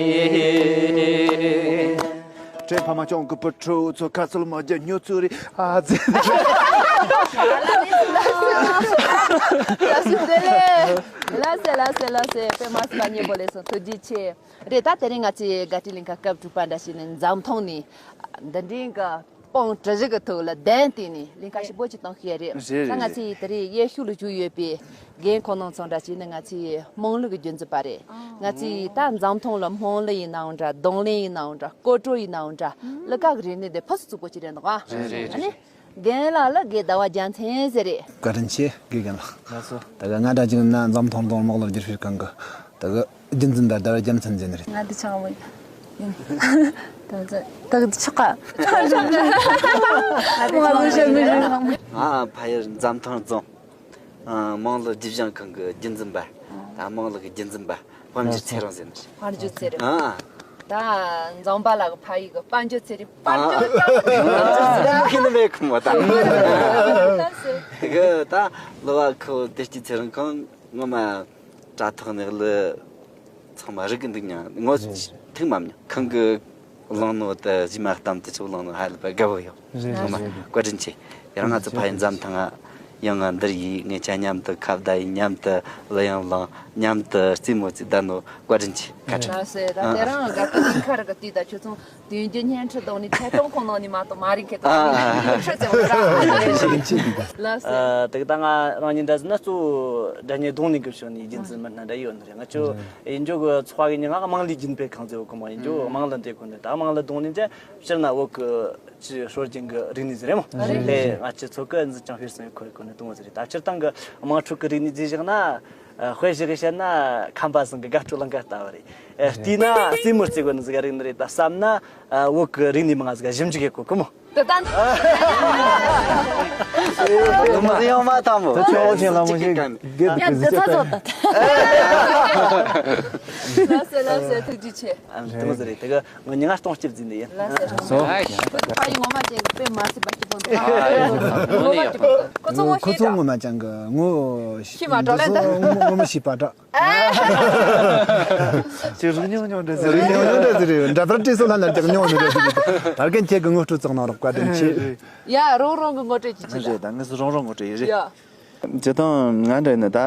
ཀྲེ་ཕ་མ་ཅོང་གི་པུ་ཁྲུ་ཚོ་ཁ་ཚུལ་མ་རྒྱ་ཉོ་ཚུལ་རེད་ཨ་ཙི། ལ་སེ་ལ་སེ་ལ་སེ་པེ་མ་སི་ལ་ཉེ་པོ་ལེ་སོང་ཐུགས་རྗེ་ཆེ། རེད་ད་དེ་རིང་ང་ཚོའི་དགའ་སྤྲོའི་གླིང་ག་སྐབས་དྲུག་པ་འདྲ་ཞིག་ནས་འཛམ་ཐང་ནས་འདི་འདྲའི་གི་སྤང་གྲུ་བཞི་གི་ཐོག་ལ་གདན་བཏིང་ནས་གླིང་ག་ཞིབ་པོ་ཅིག་གཏོང་ཤེས་རེད། རེད་ད་ང་རེད་ཚོས་དེ་རིང་གཡས་ཤུལ་ལ་བཞུགས་ཡོད་པའི་རྒན་ཁོང་རྣམ་ཚོ་འདྲ་བྱས་ནས་ང་ཚོའི་དམངས་གླུ་གི་རྒྱུན་འཛིན་པ་རེད། ང་ཚོས་ད་འཛམ་ཐང་ལ་སྨོན་གླུ་ཡིན་ནའང་འདྲ། རྡུང་ལེན་ཡིན་ནའང་འདྲ། སྐོར་བྲོ་ཡིན་ནའང་འདྲ། གླུ་གར་གི་རིག་གནས་དེ་ཕུན་སུམ་ཚོགས་པོ་ཅིག་རེད་འདུག་ཨ། རེད་རེད་ཨ་ནི་རེད། རྒན་ལགས་ལ་དགེ་ཟླ་བ་རྒྱལ་མཚན་ཟེར་རེད། བཀའ་དྲིན་ཆེ་དགེ་རྒན་ལགས། ལགས་སོ། ད་ག་ང་འདྲ་ཅིག་ན་འཛམ་ཐང་སྟོང་དམག་ལོར་བསྒྱུར་བྱེད་ཁང་གི་ད་ག་རྒྱུན་འཛིན་ད་ཟླ་བ་རྒྱལ་མཚན་ཟེར་ནི་རེད། ང་འདི་ཆང་བོ་ཡིན། ད་ག་ཆོག་ག་ང་ཕ་ཡུལ་འཛམ་ཐང་རྫོང་དམངས་གླུ་རྒྱུན་བཞེངས་ཁང་གི་རྒྱུན་འཛིན་པ། ད་དམངས་གླུ་གི་རྒྱུན་འཛིན་པ་དཔལ་འབྱོར་ཚེ་རིང་ཟེར་ནི་རེད། དཔལ་འབྱོར་ཚེ་རིང་། ཨ། ད་འཛམ་བུ་གླིང་གི་ཕ་ཡུལ་གི་དཔལ་འབྱོར་ཚེ་རིང་། དཔལ་འབྱོར་ཚེ་རིང་ཁྱེད་ནི་མེད་ཁུ་མོ་ད། གི་ད་གླུ་བ་ཁུ་བདེ་སྐྱིད་ཚེ་རིང་ཁང་ངོ་མ་དྲ་ཐོག་ནས་གླུ་ཚང་མ་རིག་གི་འདུག་མྱང་ངོ་ཐུག་མ་མྱང་ཁང་གི་བླངས་ནོ་ད་གཞི་མ་གཏམ་དུ་ཆུ་བླངས་ནོ་ཧ་ལས་པ་དགའ་བོ་ཡོད། རེད་ངོ་མ་རེད་རེད། བཀའ་དྲིན་ཆེ། ཡང་ང་ཚོ་ཕ་ཡུལ་འཛམ་ཐང་ང་ཡང་ང་འདིར་ཡིས་ངེད་ཅག་མཉམ་དུ་ཁ་བརྡ་ཡིན། མཉམ་དུ་གླུ་དབྱངས་བླངས། མཉམ་དུ་རྩེད་མོ་རྩེ་ད་ནོ་བཀའ་དྲིན་ཆེ། བཀའ་དྲིན། ལགས་སེ་ད་དེ་རང་དགའ་སྤྲོ་ལིང་ཁ་རི་གི་དུས་ད་ཁྱོད་ཚོ་དུས་རྒྱུན་བརྙན་འཕྲིན་གཏོང་ནི་ཐད་གཏོང་ཁོངས་ནང་ནི་མ་གཏོགས་མ་རིག་མཁན་དང་ཨ་ཁྲི་ཙེ་འོ་ར། ལགས་སེ། ཨ་དེ་ག་ད་ང་རང་ཉིད་འདྲ་ཟེར་ན་གཙོ་བོ་སྒྲ་སྙན་རྡུང་ལེན་གི་ཕྱོགས་ནས་རྒྱུན་འཛིན་མི་སྣ་འདྲ་ཡོད་ནི་རེད། ང་ཚོ་ཡིན་རྒྱུ་གི་ཚོགས་པ་གི་ཉི་མ་དམངས་གླུ་རྒྱུན་སྤེལ་ཁང་ཚོའི་གོ་མ་ཡིན་རྒྱུ་དམངས་གླུ་འདི་གོ་ནི་ད་དམངས་གླུ་རྡུང་ལེན་དེ་སྤྱིར་ན་བོད་གི་ཅི་སྲོལ་རྒྱུན་གི་རིག་གནས་ཟེར་རེད་མོ། རེད། དེ་ང་ཚོའི་ཚོ་གི་འཛིན་ཀྱང་ཕེར་སོང་ཡོད་ཁོ་རེ་ཁོ་ནས་གཏོང་བ་ཟེར་རེད། ད་སྤྱིར་བཏང་གི་དམངས་ཁྲོད་གི་རིག་གནས་ཟེར་བཞག་ན་ཨ་དཔེ་བཞག་གི་བཤད་ན་ཁམས་པ་ཚང་གི་དགའ་སྤྲོ་ལང་ཀ་ལྟ་བུ་རེད། ཨ་བལྟས་ན་རྩེད་མོ་རྩེ་དགོས་ནི་ཟིག་རིག་གནས་རེད། ད་བསམ་ན་ཨ་བོད་གི་རིག་གནས་མང་ང་ཟིག་ཞིབ་འཇུག་ཡེད་དགོས་གི་མོ། དེ་ལྟ་ནི་ཡོང་མ་དང་མོ། ད་ཆོག་ཆེན་ལ་མོ་ཞིག་གི་ཡ་འདི་ཚ་ཚོ་ད། ལགས་སེ་ལགས་སེ་ཐུགས་རྗེ་ཆེ། ཨ་དེ་མོ་ཟེར་རེད། དེ་གི་ངོ་ཉི་ང་སྟོང་སྐྱིད་འཛིན་ནས་ཡིན། ལགས་སོ། ཕ་ཡི་ངོ་མ་ཅན་གྱི་དཔེ་མ་སྲིད་པ་སྐྱིད་པོ་འདུག་ཨ་ངོ་མ་སྐྱིད་པོ་འདུག་ཁོ་ཚོ་ངོ་ཁོ་ཤེས་ཚོ་ཀྱང་ངོ་མ་ཅན་གྱི་ངོ་ཤེས་མ་འགྲོ་ལན་ད། ངོ་ངོ་མ་ཤེས་པ་འདྲ། ཅི་རིག་ཉུང་ཉུང་འདྲ་ཟེར། རིག་ཉུང་ཉུང་འདྲ་ཟེར། འདྲ་ལྟར་བྲིས་སོང་ལ་ལ་ཅིག་ཉུང་ཉུང་འདྲ་ཟེར། ད་རྒན་ཁྱེད་ཀྱི་ངོ་སྤྲོད་ཙག་གནང་རོགས་བཀའ་དྲིན་ཆེ། ཡ་རོང་རོང་གི་ངོ་སྤྲོད་ཅིག་བྱེད་རེད། ད་ངས་རོང་རོང་ངོ་སྤྲོད་ཡིན་རེད། ཡ། སྤྱིར་བཏང་ང་འདྲ་ཡིན་ན་ད་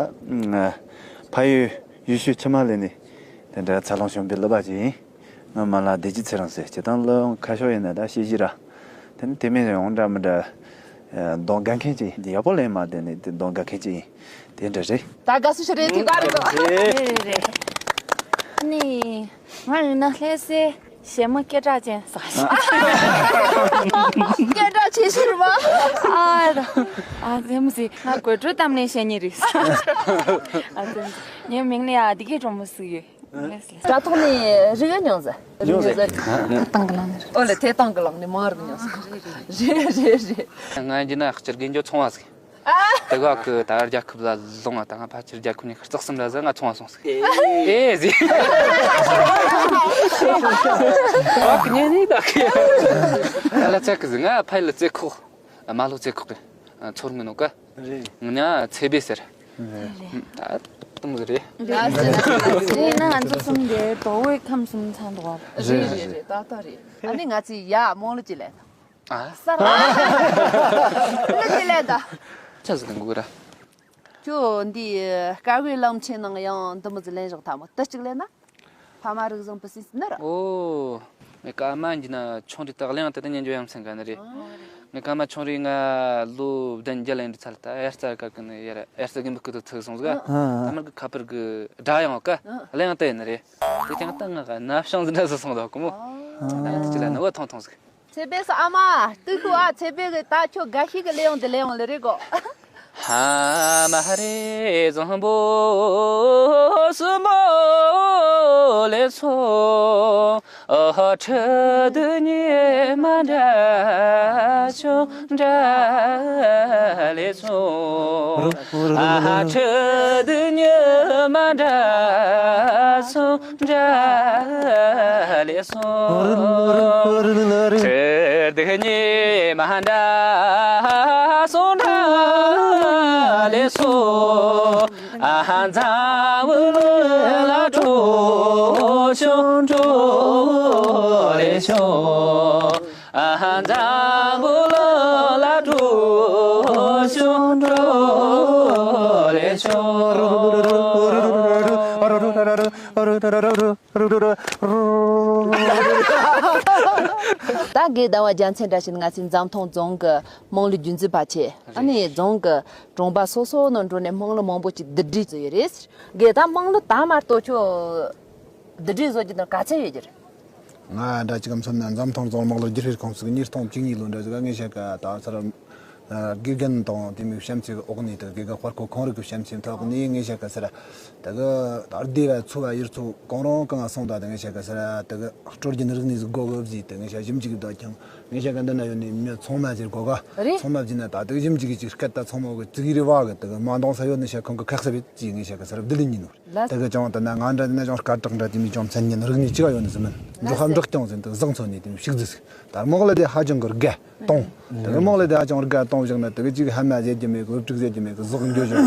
ཕ་ཡུལ་ཡུལ་ཤུལ་ཆུ་དམར་ལ་ནི་དེ་འདྲ་འཚར་ལོངས་བྱུང་བའི་གླུ་པ་ཅིག་ཡིན། ང་མ་ལ་བདེ་སྐྱིད་ཚེ་རིང་ཟེར། སྤྱིར་བཏང་གླུ་ཁ་ཤོག་ཡིན་ན་ད་ཤེས་ཀྱི་ར། དེ་ནི་དེ་མིན་ཡང་འདྲ་མི་འདྲ་གདོང་དགའ་མཁན་ཅིག་ཡིན། ཡག་པོ་ལེན་མ་དེ་ནི་དེ་གདོང་དགའ་མཁན་ཅིག་ཡིན། དེ་འདྲ་རེད། ད་དགའ་བསུ་ཞིག་རེད། དེ་ག་རེད། རེད་རེད་རེད། ནི། ང་ཡིན་ན་ལྷ་སའི་གཞས་མ་སྐད་གྲགས་ཅན་ཟེར། སྐད་གྲགས་ཆེ་ཤོས་རེད་པ། ཨ་ད། ཨ་ཙེ་མོ་ཟིག་ང་དགོད་བྲོ་གཏམ་ལེན་བཤད་མཁན་རེད། ཨ་ཙེ་མོ་ཟིག་ངའི་མིང་ལ་ཡ་བདེ་སྐྱིད་སྒྲོལ་མ་ཟེར་གི་ཡོད། དྲ་ཐོག་ནས་རིག་མྱོང་ཟེར། མྱོང་ཟེར། ཐེ་ཏང་གི་ལང་ནས་རེད། ཨོ་ལེ། ཐེ་ཏང་གི་ལང་ནས་མང་རིག་མྱོང་ཟེར། རེད་རེད་རེད། ང་འདི་ན་སྤྱིར་དགེ་འཇོ་ཚོང་བ་ཟིག། དེ་ག་གི་ད་རྒྱལ་ཁབ་ལ་ལོང་བ་དང་ཕལ་ཆེར་རྒྱལ་ཁབ་ནས་རྩག་གསུམ་ར་ཟིག་ང་ཚོང་བ་སོང་ཟིག། ཨེ་ཟིག། ཨ་ཁུ་ཉན་ནི་ད་ཁི། ཨ་ལ་ཚེ་གི་ཟིག། ང་ཕ་ཡུལ་ལ་ཚེ་ཁོག། མ་ལོ་ཚེ་ཁོག་གི་ཚོར་མི་ནོ་ཀ། རེད། ང་ཚེ་བེ་ཟེར། ད་དུང་ཟིག་རེད། ང་ཟེར་ན་ང་ཚོ་གསུམ་དེ་དོ་བོའི་ཁམས་གསུམ་ཚང་འདུག་བ། རེད་རེད་རེད། ཏག་ཏག་རེད། ཨ་ནི་ང་ཚོས་ཡ་རྨོངས་ལོ་ཅི་ལས། ཨ། ས་ར། ལོ་ཅི་ལས་ད། ཆ་ཟིག་ལེན་དགོས་ར། ཁྱོད་འདི་དཀའ་བའི་གླིང་ཆེན་ནང་ཡང་འདི་མོ་ཟིག་ལེན་བཞག་ཐལ་མོ། དེ་གཅིག་ལེན་ན། ཕ་མ་རིག་བཟང་པི་སིན་སི་ནི་ར། ཨོ། ངའི་སྐར་མ་འདི་ན་ཆུང་རིགས་དག་གླེང་དེ་ད་ཉན་འཇོ་ཡ་མཚན་ག་ནི་རེད། ངའི་སྐར་མ་ཆུང་རིགས་ང་ལོ་བདུན་བརྒྱད་ལ་ཡིན་དུས་ཚར་ད་དབྱར་རྩྭ་དཀར་གི་ནི་ཡར་དབྱར་རྩྭ་དགུན་འབུ་སྐུ་ཐུག་ཚུགས་སོང་ཟིག། ཨ། ད་མར་གི་ཁ་པར་གི་སྒྲ་ཡང་ཀ་གླེང་དེ་ཡིན་ནི་རེད། དེ་ཀྱང་ད་ང་ག་ན་བྱང་ཟིན་འདྲ་ཟིག་སོང་ད་གོ་མོ། ད་དེ་ཅི་ལ་ནི་བ་ཐོང་ཐོང་ཟིག། ཚེ་བེ་སོ་ཨ་མ། ཏུ་ཁུ་ཨ། ཚེ་བེ་གི་ད་ཁྱོད་དགའ་ཤོས་གི་ལེ་ཡོང་དེ་ལེ་ཡོང་ལེ་རེ་གོ། ཧ་མ་རེ་བཟང་པོ་སུ་མོ་ལེ་སོ། ཨ་ཧ་ཁྲི་དུ་ཉི་མ་འདྲ་ཆུང་འདྲ་ལེ་སོ། ཨ་ཧ་ཁྲི་དུ་ཉི་མ་འདྲ་སོང་འདྲ་ལེ་སོ། ཁྲི་དུ་ཉི་མ་འདྲ་སོང་འདྲ་ལེ་སོ། ཨ་ཧ་འཛམ་བུ་གླིང་ལ་འགྲོ་ཤོག་འགྲོ་ལེ་ཤོག། ཨ་ཧ་འཛམ་བུ་གླིང་ལ་འགྲོ་ཤོག་འགྲོ་ལེ་ཤོག། ད་དགེ་ཟླ་བ་རྒྱལ་མཚན་བཀྲ་ཤིས་ང་ཚོའི་འཛམ་ཐང་རྫོང་གི་དམངས་གླུ་རྒྱུན་འཛིན་པ་ཆེ། ཨ་ནི་རྫོང་གི་གྲོང་པ་སོ་སོ་ནང་འགྲོ་ནས་དམངས་གླུ་མང་པོ་ཅིག་བསྡུ་སྒྲིག་བཟོས་ཡོད་རེད། དགེ་ད་དམངས་གླུ་ད་མ་གཏོགས་ཁྱོད་བསྡུ་སྒྲིག་བཟོ་རྒྱུ་དང་ག་ཚད་ཡོད་རྒྱུ་རེད། ང་འདྲ་ཅིག་མཚོན་ན་འཛམ་ཐང་རྫོང་དམངས་གླུ་སྒྱུར་བཅོས་ཁང་ཚུགས་ཉིས་སྟོང་བཅུ་གཉིས་ལོ་འདྲ་ཟིག་ངས་བཤད་ཀ་ད་ཚར། དགེ་རྒན་དང་དེ་མོའི་བྱམས་བརྩེ་གི་འོག་ནས་དེ་དགེ་རྒན་དཔའ་བརྐོ་ཁོང་རིགས་ཀྱི་བྱམས་བརྩེ་ཐོག་ནས་ངས་བཤད་ཀ་ཟེར། དེ་གི་ད་སྡེ་བ་ཚོ་བ་ཡུལ་ཚོ་གང་རུང་གང་སོང་ད་དེ་ངས་བཤད་ཀ་ཟེར། དེ་གི་སྲོལ་རྒྱུན་རིག་གནས་ཟིག་དགོས་གི་བཟས་དེ་ངས་བཤད་ཞིབ་འཇུག་གི་ད་ཀྱང་ངས་བཤད་ཀ་འདི་ན་ཡོད་ནས་མི་ཚང་མ་ཟེར་དགོས་ག། རེད། ཚང་མ་བཟས་ན་ད་དེ་གི་ཞིབ་འཇུག་གི་ཅིག་སྐད་ད་ཚང་མ་གི་ཙིག་རི་བ་གི་དེ་གི་མ་འདང་ས་ཡོད་ནས་བཤད་ཁོང་གི་ཁག་ས་བེད་ཅེས་ངས་བཤད་ཀ་ཟེར་བསྡུ་ལེན་ཡིན་ནོ། ལགས། དེ་གི་ཅང་དེ་ན་ང་འདྲ་དེ་ན་ཅང་སྐད་གྲགས་འདྲ་དེ་མི་ཅང་མཚན་ཉིད་རིག་གནས་ཅི་ག་ཡོད་ནི་ཟིན་མིན་འཇོག་ཧམ་འབྲོག་ཀྱང་ཟིན་དུ་བཟང་ཚོ་ནས་དེ་མི་ཤིག་ཟིག། ད་རྨོག་ལ་དེ་ཧ་ཅང་གི་དགའ་གཏོང་། དེ་གི་རྨོག་ལ་དེ་ཧ་ཅང་དགའ་གཏོང་བཞག་ན་དེ་གི་ཅིག་ཧ་མ་ཟེར་གྱི་མེད་གི། བུ་ཕྲུག་ཟེར་གྱི་མེད་གི། ཟོག་འགྱོ་ཞོར་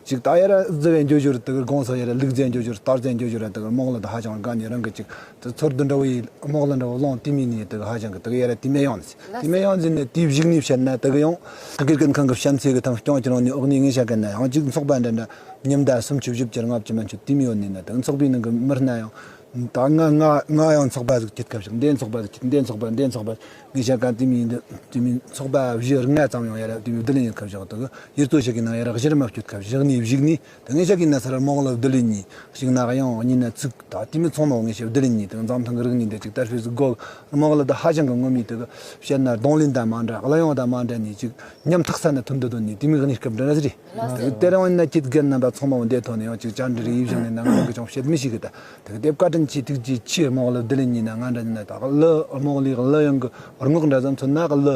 ཅིག་ད་ཡར་རྫི་བའི་འགྱོ་ཞོར་དེ་གི་དགོང་ས་ཡར་ལུག་རྫི་འགྱོ་ཞོར་སྟར་རྫི་འགྱོ་ཞོར་དེ་གི་རྨོག་ལ་དེ་ཧ་ཅང་དགའ་ནས་རང་གི་ཅིག་དེ་ཚོར་འདུ་འདྲ་བོ་ཡི་རྨོག་ལ་འདྲ་བོ་ལོང་དེ་མི་ནི་དེ་གི་ཧ་ཅང་གི་དེ་གི་ཡར་དེ་མེད་ཡོང་ནི། དེ་མེད་ཡོང་ཟིན་ནས་དེའི་གཞུག་ནས་བཤད་ན་དེ་གི་ཡང་དགེ་རྒན་ཁང་གི་བྱམས་བརྩེ་གི་ཐང་སྐྱོང་གི་རང་ནས་འོག་ནས་ངས་བཤད་གི་ན་ཡང་ཅིག་ཚོགས་པ་འདྲ་འདྲ་ཉི་ཟླ་སུམ་ཅུ་བཞི་བཅུ་ལྔ་བཅུ་མན་ཆོད་དེ་མི་ཡོད་ནི་ན་དེ་གི་ཚོགས་པའི་ནང་གི་མི་སྣ་ཡང་། ད་ང་ང་ང་ཡང་ཚོགས་པ་ཟིག་ཁྱེད་ཁ་བཞག་འདི་ཚོགས་པ་ཟིག་ཁྱེད་འདི་ཚོགས་པ་འདི་ཚོགས་པ་ངས་བཤད་ག་དེ་མིན་འདི་དེ་མིན་ཚོགས་པ་བཞི་ལྔ་ཙམ་ཡང་ཡར་དེ་མིན་བསྡུ་ལེན་ཡིན་ཁ་བཞག་དུ་ཡིར་ཚོ་ཞིག་གི་ནང་ཡར་གཞིར་མ་བསྐྱོད་ཁ་བཞག་ནས་བཞུགས་ནས་དེ་ངས་བཤད་གི་ན་སར་རྨོག་ལ་བསྡུ་ལེན་གཉིས་ཞིག་ན་ཡང་གཉིས་ན་ཚིག་ད་དེ་མིན་ཚང་མ་ངས་བཤད་བསྡུ་ལེན་གཉིས་དེ་འཛམ་ཐང་གི་རིག་གནས་འདི་ཅིག་དར་སྤེལ་ཟིག་དགོས། རྨོག་ལ་ད་ཧ་ཅང་གི་ངོ་མི་དེ་གི་བཤད་ན་གདོང་ལེན་དང་མ་འདྲ་གླུ་དབྱངས་དང་མ་འདྲ་ནས་ཅིག་ཉམ་ཐག་ས་ན་ཐུན་དུ་དོན་ནས་དེ་མིན་གནས་སྐབས་འདྲ་ན་ཟིག་རེད། དེ་གི་དེ་རིང་ཡིན་ན་ཁྱེད་རྒན་རྣམ་པ་ཚང་མ་འོ་འདི་ཐོག་ནས་ཡང་ཅིག་བཅར་འདྲི་རེ་ཡིས་བཞག་ནས་ན་ང་རང་གི་ཅང་བཤད་མི་ཤེས་གི་ད། དེ་གི་དེབ་བཀའ་དྲིན་ཆེ། ཐུགས་རྗེ་ཆེ། རྨོག་ལ་བསྡུ་ལེན་གཉིས་ན་ང་འདྲ་ཡིན་ན་ད་གླུ་རྨོག་ལའི་གླུ་དབྱངས་གི་རྔོག་འདྲ་ཟམ་ཚོ་ན་གླུ་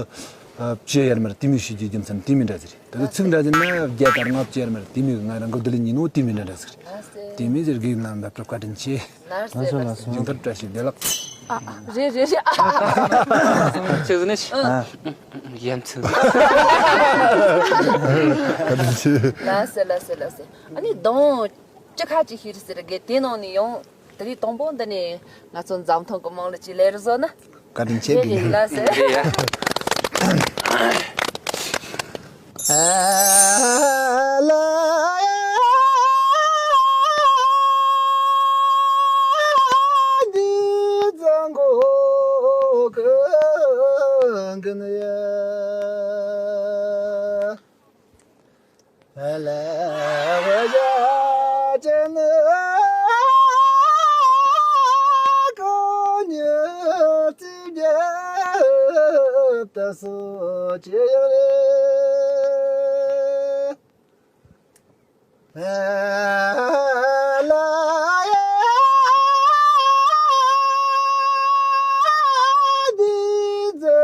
བཅུ་ཡར་མར་དེ་མོ་ཤེས་རྒྱུ་རྒྱུ་མཚན་དེ་མོ་འདྲ་ཟིག་རེད། དེ་གི་ཚིག་འདྲ་ཟིག་ན་བརྒྱ་དང་ལྔ་བཅུ་ཡར་མར་དེ་མོ་ང་རང་གི་བསྡུ་ལེན་གཉིས་ནོ་དེ་མོ་འདྲ་འདྲ་ཟིག་རེད། དེ་མོ་ཟེར་དགེ་རྣམ་པ་བཀའ་དྲིན་ཆེ། ལགས་སོ་ལགས་སོ། ཇུང་ཐར་བཀྲ་ཤིས་བདེ་ལེགས། ཨ་ཨ་རེད་རེད་རེད། ཨ་ཨ་ཨ་ཨ་ཆི་ཟིག་ནི་ཨ་ཡ་མཚན་ལགས་སོ་ལགས་སོ་ལགས་སོ། ཨ་ནི་གདོང་ཅི་ཁ་ཅི་ཤེས་རེད་ཟེར་གི་དེ་ནང་ནས་ཡང་དེ་རིང་དང་པོ་འདི་ནས་ང་ཚོ་འཛམ་ཐང་གི་དམངས་གླུ་ཅིག་ལེན་རེ་བཟོ་ན། བཀའ་དྲིན་ཆེ་དགེ་རྒན། ལགས་སོ། འདི་ཡ།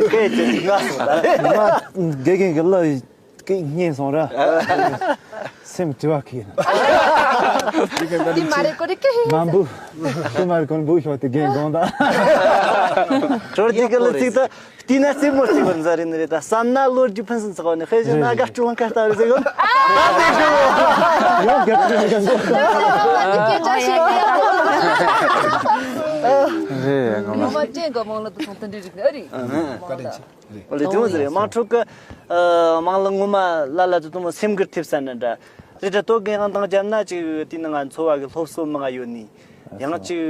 ཚོ་སྐད་ཅིག་ང་སོང་ད། ང་དགེ་རྒན་གྱི་བློ་ཡི་སྐད་སྙན་སོང་ར། སེམས་དྲི་བ་ཁེལ། འདི་མ་རེད་ཀོ་རེད་ཀེ། མ་འབུ། དེ་མ་རེད་ཀོ་འབུ་ཤོག་དེ་རྒན་དགོངས་དག། ཧྲོ་རྒྱུད་ཀྱི་གླུ་ཚིག་ད། བལྟས་ན་རྩེད་མོ་རྩེ་བར་མཛའ་རེད་ནི་རེད། ད་བསམ་ན་ལོ་རྒྱུས་ཕུན་སུམ་ཚོགས་པ་ནི། དཔེ་བཞག་ན་དགའ་སྤྲོ་བ་མཁའ་ལྟ་བུར་ཟེར་གོ། ཡང་རྒྱབ་ཀྱི་མི་འདུག། རེད་ངོ་མ། ངོ་མ་ཅན་གོ་མང་ལ་དུ་སོང་དུ་འདྲི་རིག་ཨ་རི། བཀའ་དྲིན་ཆེ། རེད། ཨོ་ལེ་དེ་མོ་ཟེར་རེད། དམངས་ཁྲོད་ཀྱི་ཨ་དམངས་གླུ་ངོ་མ་ལ་ལ་དུ་དུ་མོ་སེམས་འགུལ་ཐེབས་ས་ནི་འདྲ། རེད་དྲ་ཏོ་གེ་ཡང་དང་རྒྱབ་ན་ཅིག་དེ་ནི་ང་འཚོ་བ་གི་སློབ་གསོ་མང་ཡོད་ནི། ཡང་ཅིག་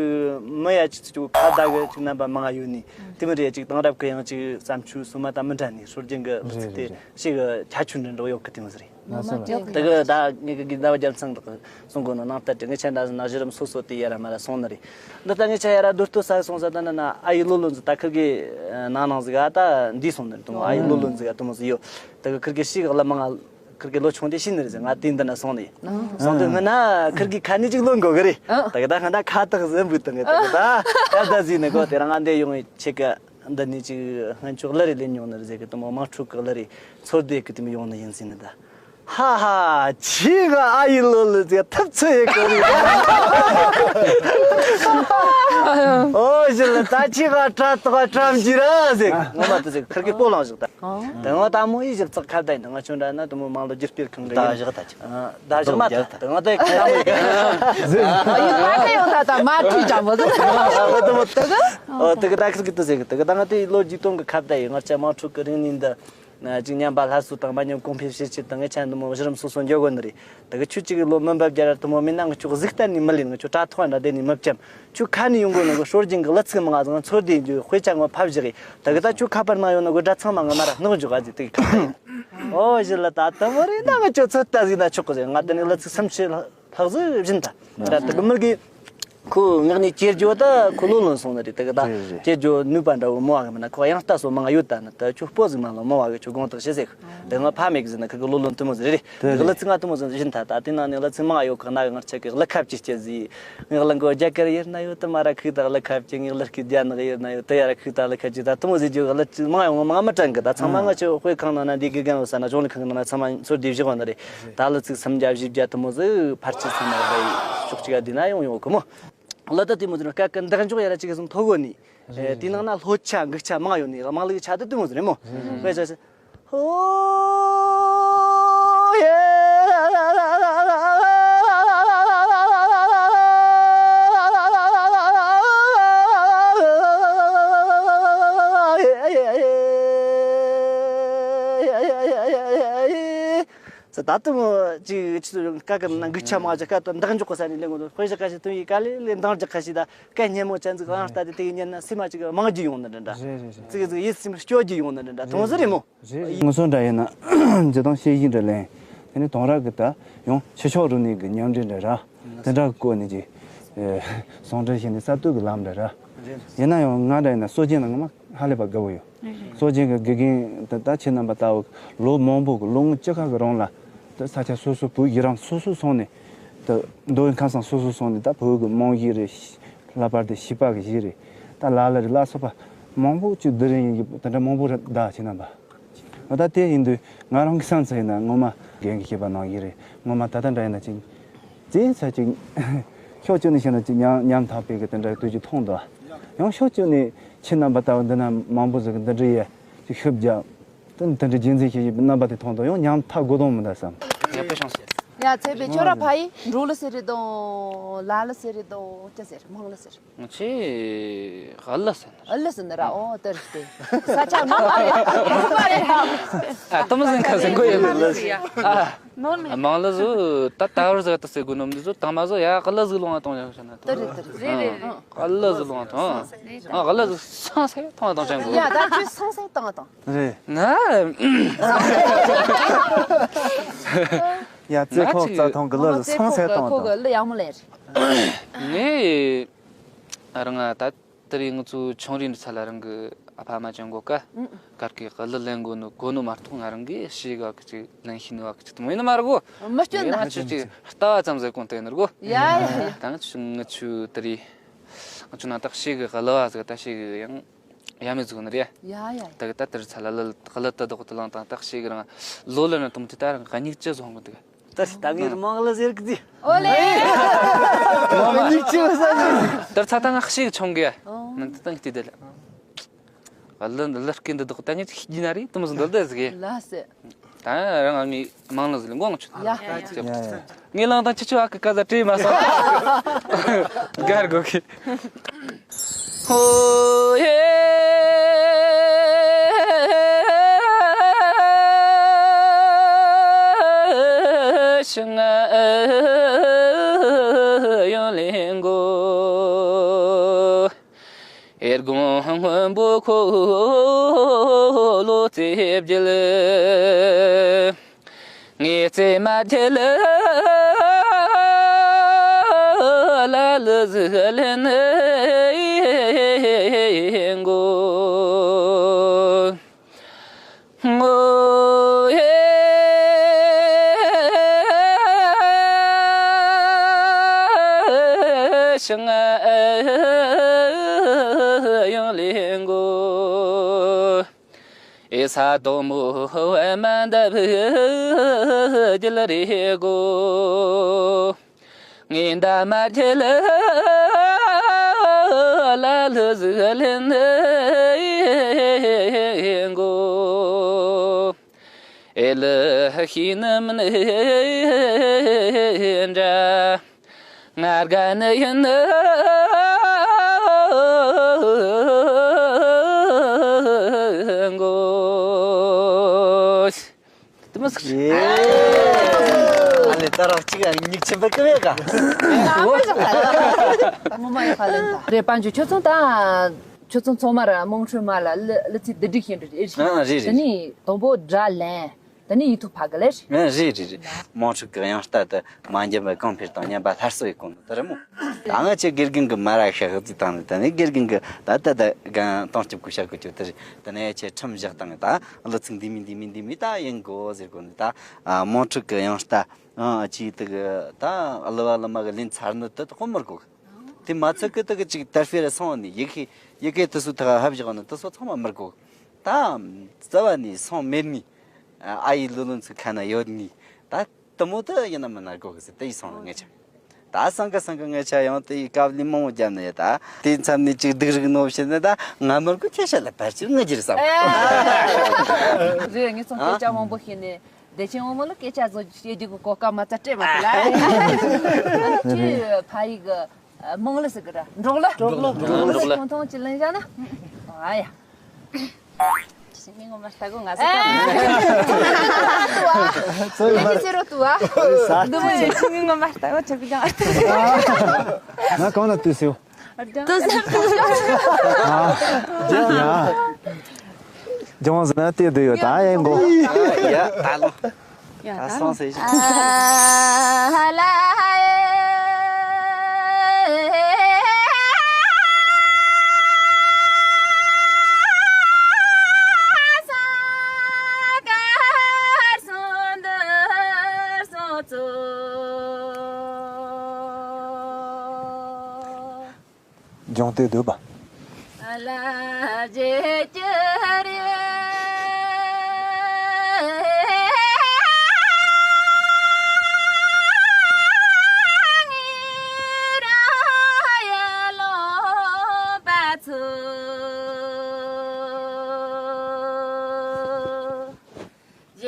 མི་ཡ་ཅིག་ཅིག་ཁ་བརྡ་གི་ཅིག་རྣམ་པ་མང་ཡོད་ནི། དེ་མི་རེད། ཅིག་དེང་རབས་ཀྱི་ཡང་ཅིག་བརྩམས་ཆོས་སོ་མ་དང་མི་འདྲ་ནི། སྲོལ་རྒྱུན་གྱི་གླུ་ཚིག་དེ་ཞིག་ཁྱད་ཆོས་འདྲ་འདྲ་ཡོད་གི་དེ་མོ་ཟེར་རེད། ང་ཚོ་ལ། དེ་གི་ད་ངེད་ཀྱི་ཟླ་བ་རྒྱལ་མཚན་དག་གསུང་གོ་ནོ་ནང་ལྟར་དེ་ངེད་ཆ་འདྲ་ཟིན་ན་གཞི་རིམ་སོ་སོ་དེ་ཡ་ར་མ་ར་སོང་ནི་རེད། འདི་ལྟ་ངེད་ཆ་ཡ་ར་རྡོ་ལྟོ་ས་སོང་ས་ད་ན་ན་ཨ་ཡི་ལོ་ལོ་འཛི་ད་ཁིར་གི་ནང་ནང་ཟིག་ག་ད་འདི་སོང་ནི་རེད། དུ་མོ་ཨ་ཡི་ལོ་ལོ་འཛི་ག་དུ་མོ་ཟིག་ཡོད། དེ་གི་ཁིར་གི་ཤི་ག་ལ་མ་ང་ཁིར་གི་ལོ་ཆུང་དེ་ཤི་ནི་རེད་ཟེར། ང་དེ་འདི་ན་སོང་ནི་སོང་དུ་སྔ་ན་ཁིར་གི་ཁ་ནི་ཅིག་ལོན་གོ་གི་རེད། དེ་གི་ད་སྔ་ན་ཁ་བཏགས་ཟིག་འབུད་དང་ངེད་དེ་གི་ད་ད་ད་ཟིག་ནི་གོ། དེ་རང་ང་འདི་ཡོང་ཡི་ཆེ་གི། འདི་ནས་ཅིག་སྔན་ཆོག་གླུ་རེ་ལེན་མྱོང་ནི་རེད་ཟེར་གི། དུ་མོ་དམངས་ཁྲོད་གི་གླུ་རེ་ཚོར་སྡེ་གི་དེ་མོ་ཡོང་ནི་ཡིན་ཟིན་ནི་ད། ཧ་ཧ། ཁྱི་ག་ཨ་ཡི་ལོ་ལོ་ཟེར་ཐབས་ཚོད་ཡེ་གོ་རེད། ཨོ་ཞི་ལ་ད་ཁྱི་ག་དྲ་ཐོག་ག་དྲ་མ་ཅི་ར་ཟེར། ངོ་མ་དེ་ཟེར་ཁིར་གི་སྤོ་ལངས་བཞག་ད། དེ་ང་ད་མོ་ཡི་ཞིབ་ཚགས་ཁ་བརྡ་ཡིན། ང་ཆུང་འདྲ་ན་དུ་མོ་མང་ལོ་རྒྱུ་སྤེལ་ཁང་གི་ད་ཡིན། བཞག་ད་ཁྱི། ད་བཞག་མ་ད་དེ་ང་ད་ཁ་མོ་ཡི་ཡིན། ད་ཡོང་ད་ད་མ་ཁྲིད་ཅང་མོ་ཟེར། ཨོ་དེ་གི་ད་ཁིར་གི་དེ་ཟེར་གི། དེ་གི་ད་ང་དེ་ལོ་རྒྱུས་སྟོང་གི་ཁ་བརྡ་ཡིན། ང་ཆ་དམངས་ཁྲོད་གི་རིང་ནས་འདི། ཅིག་ཉམས་པ་སླར་གསོ་དང་མ་ཉམས་གོང་འཕེལ་བྱེད་ཆེད་དང་། ངེད་ཆ་འདི་མོ་གཞི་རིམ་སོ་སོ་འགྱོ་དགོས་ནི་རེད། དེ་གི་ཁྱོད་ཅིག་གི་ལོ་མི་འབབ་རྒྱ་ར་དུ་མོ་མིན་ན་ང་ཁྱོད་གཟིགས་གཏན་ནས་མི་ལེན། ང་ཁྱོད་དྲ་ཐོག་འདྲ་བསྡད་ནས་མི་བཅམ། ཁྱོད་ཁ་ནས་ཡོང་དགོས་ནི་གི་སྲོལ་རྒྱུན་གི་གླུ་ཚིག་མང་ང་ཚོ་ཚོར་དེ་འཇུ་དཔེ་ཆ་ངོ་ཕབ་བཞག་གི། དེ་གི་ད་ཁྱོད་ཁ་པར་ནང་ཡོད་ནི་གི་སྒྲ་ཚང་མ་ང་མ་ར་སྣོག་འཇོག་ག་ཟིག་དེ་གི་ཁ་པར་ཡིན། ཨོ་ཞི་ལ་ད་དུ་མོ་རེད་ན་ང་ཁྱོད་ཚོད་ལྟ་ཟིག་ན་ཆོག་གི་ཟེར། ང་དེ་ནས་གླུ་ཚིག་སུམ་ཅུ་ལྷག་ཟིག་བཞིན་ད། ད་དེ་གི་མི་གི་ཁོ་ངག་ནས་ཁྱེར་རྒྱུ་ད་ཁོ་ལོ་ལོན་སོང་ནི་རེད། དེ་གི་ད་རེད་རེད། ཁྱེར་རྒྱུ་ནུས་པ་འདྲ་བོ་མོ་བ་གི་མིན་ན། ཁོ་དབྱངས་རྟ་སོ་མང་ཡོད་ད་ནི། ད་ཁྱོད་སྤོ་ཟིག་མ་ལོ་མོ་བ་གི་ཁྱོད་དགོངས་དག་ཞེ་ཟེར། དེ་ང་ཕ་མེད་གི་ཟེར་ན་ཁི་གི་ལོ་ལོན་དུ་མོ་ཟིག་རེད་རེད། དེ་གི་གླུ་ཚིག་ང་དུ་མོ་ཟིག་བཞིན་ད། ད་དེ་ནང་ནས་གླུ་ཚིག་མང་ཡོད་གི། ན་གི་ངར་ཆ་གི་གླུ་ཁ་བཅུ་སྐྱེ་ཟིག། ངག་ལ་མགོ་རྒྱ་གར་ཡིར་ན་ཡོད་དུ་མ་ར་ཁུག་ད་གླུ་ཁ་བཅུ། ངག་ལ་ཁུག་ད་གླུ་ཁ་བཅུ། ད་དུ་མོ་ཟིག་རྒྱུ་གླུ་ཚིག་མང་ཡོད་དུ་མ་ར་ཁུག་ད་གླུ་ཁ་བཅུ། ད་དུ་མོ་ཟིག་རྒྱུ་གླུ་ཚིག་མང་ཡོང་མང་མི་དྲན་གི། ད་ཚང་མ་ང་ཆོ་དཔེ་ཁང་ནང་ན་འདི་གི་རྒན་ལོ་ས་ན་གཞུང་ལས་ཁང་གི་ནང་ན་ཚང་མ་ཚོར་འདི་བཞི་བ་ནི་རེད། ད་གླུ་ཚིག་སུམ་བརྒྱ་བཞི་བརྒྱ་དུ་མོ་ཟིག་ཕར་ཕྱི་ཚང་མ་རེད། ཕྱོགས་གཅིག་ག་འདི་ན་ཡོང་ཡོང་གི་མོ། གླུ་ད་དེ་མོ་ཟིག་སྐད་ཀྱི་འདེགས་འཇོག་ཡ་ར་ཅིག་གི་སོང་ཐོ་གོ་ནི། དེ་ནང་ན་ལྷོ་ཆ་འགུག་ཆ་མང་ཡོད་ནི། དམངས་གླུ་གི་ཆ་དུ་དུ་མོ་ཟིག་རེད་མོ། དཔེ་ཆ་ཧོ་ཡེ། ད་དུ་མོ་ཅིག་ཅིག་ཀ་ཀ་ན་འགུག་ཆ་མ་ཅིག་ཀ་ཏོ་འདེགས་འཇོག་གི་ས་ནས་ལེན་དགོས་འདུག། དཔེ་ཆ་ཀ་ཞིག་ཐོན་ཡི་ཀ་ལེ་ལེ་འདང་རྒྱག་ཁ་ཞིག་ད་སྐད་སྙན་མོ་ཅན་ཟིག་ཨང་ལྟ་དེ་དེ་གི་ཉན་ན་སེམས་མ་ཅིག་མང་རྒྱུ་ཡོང་ནི་འདྲ་འདྲ། རེད་རེད་རེད། ཙིག་ཙིག་ཡིད་སེམས་སྐྱོ་རྒྱུ་ཡོང་ནི་འདྲ་འདྲ། དུང་ཟེར་རེད་མོ། ངོ་སོ་འདྲ་ཡིན་ན་ཇི་ལྟར་ཤེས་བཞིན་དུ་ལེན། དེ་ནི་དོང་ར་གི་ད་ཡང་ཕྱི་ཕྱོགས་རུ་གནས་ཀྱི་མཉམ་འབྲེལ་འདྲ་ར། དེ་འདྲ་གི་སྐོར་ནས་ཀྱི་ཟུང་འབྲེལ་བྱས་ནས་གསར་གཏོད་ཀྱི་ལམ་འདྲ་ར། ཡིན་ན་ཡང་ང་འདྲ་ཡིན་ན་སྲོལ་རྒྱུན་ལ་ངོ་མ་ཧ་ལས་པ་དགའ་བོ་ཡོད། སྲོལ་རྒྱུན་གྱི་དགེ་རྒན་དེ་ད་ཁྱེད་རྣམ་པ་ལྟ་བུ་ལོ་མང་པོ་གི་ལོ་ངོ་བཅུ་ཁ་གི་རིང་ལ་ད་ས་ཆ་སོ་སོ་བོད་ཡུལ་རམ་སོ་སོ་སོང་ནས་ད་མདོ་དབུས་ཁམས་གསུམ་སོ་སོ་སོང་ནས་ད་བོད་ཀྱི་རྨང་གཞི་རེད། ལྷག་པར་དུ་བྱིས་པ་གི་གཞི་རེད། ད་ལ་ལ་རེད་ལ་སོགས་པ་མང་པོ་ཅིག་བསྡུ་རིན་ཡིན་གྱི་དེ་འདྲ་མང་པོ་རེད་ད་ཁྱེད་རྣམ་པ། འོ་ད་དེ་ཡིན་དུས་ང་རང་གི་བསམ་ཚུལ་ཡིན་ན་ངོ་མ་རྒན་གྱིས་བཤད་པ་ནང་བཞིན་རེད། ངོ་མ་ད་ལྟ་འདྲ་ཡིན་ན་ཅིག་ཅིག་ཚ་ཅིག་ཕྱོགས་གཅིག་ནས་བཤད་ན་ཅིག་ཉམ་ཉམ་ཐག་པའི་གི་དེ་འདྲ་དུས་ཀྱི་མཐོང་འདུག། ཡང་ཕྱོགས་གཅིག་ནས་ཁྱེད་རྣམ་པ་ལྟ་བུ་འདི་ན་མང་པོ་ཟིག་གིས་འདི་འདྲ་ཡེ་ཅིག་ཤུབས་རྒྱབ། དེ་འདི་འདྲ་རྒྱུན་འཛིན་བྱེད་བཞིན་པའི་རྣམ་པ་དེ་མཐོང་དུས་ཡང་ཉམ་ཐག་དགོས་དོན་མི་འདུག་བསམ། ཡག་པོ་བྱུང་སོང་། ཡ། ཚེ་འཕེལ་ཁྱོད་ར་ཕ་ཡི་འབྲོག་ལ་ཟེར་རེད་དང་། ལ་ལ་ཟེར་རེད་དང་། ཅི་ཟེར། མང་ལ་ཟེར། ང་ཚོས་ཧ་ལ་ཟེར་ནི། ཨ་ལ་ཟེར་ནི་ར། ཨོ་དེ་རེད་དེ། ས་ཆ་མང་བ་རེད། མང་བ་རེད། ཨ་དེ་མོ་ཟེར་ཁ་ཟེར་དགོས་ཡོད་མེད། ཨ་མང་ལ་ཟོ་ད་ད་བར་ཟེར་ད་ཟེར་དགོས་ནམ་འདི་ཟོ་དང་མ་ཟོ་ཡ་ཧ་ལ་ཟིག་ལོང་བ་གཏོང་ཡག་བྱ་ན་དེ་རེད་དེ་རེད། རེད་རེད་རེད། ཧ་ལ་ཟིག་ལོང་བ་གཏོང་། ཨ་ཧ་ལ་ཟིག་སང་སེ་གཏོང་བ་གཏོང་བྱ་དགོས། ཡ་ད་ཁྱོད་སང་སེ་གཏོང་བ་གཏོང་། རེད། ང་ཡ་ཙེ་ཁོག་རྩ་ཐོང་གི་ལ་སང་སེ་གཏོང་བ་གཏོང་། ཁོ་གི་ལ་ཡག་མོ་ལེན་རེད། ངས་རང་ང་ད་དེ་རིང་ང་ཚོ་ཆུང་རིང་ཚ་ལ་རང་གི་ཨ་ཕ་མ་ཅན་གོ་ཀ་ཨུ། གར་གི་ག་ལ་ལེན་གོ་ནོ་གོ་ནོ་མ་གཏོགས། ང་རང་གི་ཤེས་ག་གི་ཅིག་ལེན་ཤེས་ནི་བ་གི་ཅིག་དུ་མོ་ཡིན་ནི་མ་རེད་གོ། མི་སྐྱོན་ན། ང་ཆུ་ཅིག་ལྟ་བ་ཙམ་ཟེར་གོང་དེ་ནི་རེད་གོ། ཡ་ཡ་ཡ། ད་ང་ཆུ་ང་ཆུ་དེ་རིང་ང་ཆུ་ན་ད་ཤེས་གི་ག་ལ་བ་ཟེར། ད་ཤེས་གི་ཡང་ཡ་མེད་ཟུག་ནི་རེད། ཡ་ཡ་ཡ། ད་གི་ད་དེར་ཚ་ལ་ལ་ག་ལ་ད་དོག་ཏུ་ལང་དང་ད་ཤེས་གི་རང་ལོ་ལ་ན་དུམ་དེ་ད་རང་ག་ཉིག་ཅི་བཟོ་གོ་འདུག་ད་ད་ངེར་མང་ལ་ཟེར་གི་དེ། ཨོ་ལེ། ཉིག་ཅི་བ་ས་ནི། དར་ཚ་ཏང་ཤིག་ཆུང་གི། ཨོ། ནང་དུ་ཏང་ཏི་དེ་ལ། ལ་ལ་སྐྱིན་འདི་དག་ད་ངེད་ཅིག་ཡིན་ན་རེད་དུ་མ་ཟིན་འདོད་ཟིག་གི། ལ་སེ། ད་རང་ངི་མང་ལ་ཟིན་དགོངས་ཆུ། ཡ། ཡ་ཡ། ངས་ལང་དང་ཆུ་ཆུ་ཨ་ཀི་ཀ་ཟ་བྲིས་མ་སོང་། གར་གོ་གི། ཧོ་ཧེ་ཤང་ཡང་ལེན་གོ། ཨེར་གོང་སྔོན་པོ་འཁོར་ལོ་རྩེ་བརྒྱད། ངེས་རྩེ་མ་རྒྱལ་ལ་ལ་ཟི་ལེན་གོ། ངོ་ཧེ་ཤང་ཡང་ལེན་གོ། ཨེ་ས་དོ་མོ་བ་མ་འདབ་རྒྱལ་རེ་གོ། ངེས་འདའ་མ་རྒྱལ་ལ་ལུ་ཟི་ལེན་གོ། ཨེ་ལི་ཤི་ནི་མིན་འདྲ། ང་དགའ་ནི་ཡིན་གོ། དེ་མ་ཟིག་ཨ་ལེ་ད་རག་ཅིག་ཨ་ཉིག་ཆེན་པ་ཀི་བེ་ག་ངོ་མ་ཡག་པ་ལེན་ད། རེད་པ་འཇུ་ཁྱོད་ཚོ་ད། ཁྱོད་ཚོ་ཚང་མ་ར་དམངས་ཁྲོད་མ་ལ་ལི་ལི་ཚིག་བདེ་སྒྲིག་བྱེད་འདྲ་རེད། ཨ་རེད་རེད། དེ་ནས་དང་པོ་སྒྲ་ལེན། དེ་ནས་ཡིག་ཐོག་ཕབ་གི་ལེ་རེད། ཨ་རེད་རེད་རེད། དམངས་ཁྲོད་ཀྱི་དབྱངས་རྟ་དེ་མ་འགྱམ་པའི་གོང་འཕེལ་དང་མཉམ་པ་སླར་གསོ་ཡི་གོང་དུ་དེ་རེད་མོ། ད་ང་ཆེ་དགེ་རྒན་གྱི་མ་ར་ཤ་ཧུ་ཙི་དང་ནི་དེ་ནས་དགེ་རྒན་གྱི་ད་ད་ད་གང་གཏོང་སྐྱིབས་ཀྱི་ཤ་ཀུ་ཅོ་དེ་རེད། དེ་ནས་ཆེ་ཁྲིམས་བཞག་དང་ད་ལི་ཚིག་འདི་མི་འདི་མི་འདི་མི་ད་ཡིན་གོ་ཟེར་གོ་ནི་ད་དམངས་ཁྲོད་ཀྱི་དབྱངས་རྟ་ཨ་ཅི་དེ་གི་ད་ཨ་ལི་བ་ལི་མ་གི་ལེན་ཚར་ནི་དེ་དེ་ཁོ་མར་གོ། དེ་མ་ཚད་ཀི་དེ་གི་ཅིག་དར་སྤེལ་སོང་ནི་ཡི་གེ་ཡི་གེ་དེ་སུ་ཐག་ཧབ་བཞག་ནི་དེ་སོ་ཚང་མ་མར་གོ། ད་རྩ་བ་ནས་སོང་མེད་ནི་ཨ་ཡི་ལུ་ལུན་ཚུ་ཁ་ན་ཡོད་ནི་ད་དེ་མོ་དེ་ཡིན་ན་མིན་ན་གོ་གི་ཟེར་དེ་ཡི་སོང་ལ་ངེ་ཆ། ད་སང་ག་སང་ག་ངེ་ཆ་ཡང་དེ་ཡི་ཀབ་ལི་མང་བོ་རྒྱབ་ནི་ཡ་ད་དེ་མཚམས་ནས་ཅིག་སྡུག་རིག་ནོ་བྱེད་ནི་ད་ང་མར་གོ་ཁྱེད་ཤ་ལ་བར་ཅིག་ངེ་ཅིར་བསམ། རེད། ངེད་ཚང་སྐད་ཆ་མང་པོ་བཤད་ནས། བདེ་ཆེན་དབང་མོ་ལ་སྐད་ཆ་བཟོ་རྒྱུ་བཤད་རྒྱུ་གི་གོ་སྐབས་མ་རྩ་སྤྲད་མ་ཐུབ་ལ། ཁྱོད་ཕ་ཡི་གི་དམངས་གླུ་ཟེར་གི་ར། འབྲོག་གླུ། འབྲོག་གླུ། འབྲོག་གླུ། འབྲོག་གླུ་ཁོང་ཐོང་ཅི་ལེན་བཞག་ན། ཨ་ཡ། ཤི་མི་ངོ་མ་ལྟ་གོ་ང་ཟེར་ག་ཚོ་ཡོད་མ་རེད། ཟེར་རོ་ཏུ་ཨ། འདི་མོ་ཡིན། ཤི་མི་ངོ་མ་ལྟ་གོ་ཆོག་གི་ཀྱང་ཨ། ང་གང་ལ་ལྟོས་སེའོ། ཏུ་ཟེར་ཏུ་ཟེར། ཨ། ཡ། ལྗོངས་ཟེར་ན་དེ་འདི་ཡོད་ད་ཡིན་གོ། ཡ་ད་ལོ། ཡ་ད་ད་སོང་ཟེར་ཞིག་ཨ་ལ། ལྗོངས་དེ་འདོད་པ།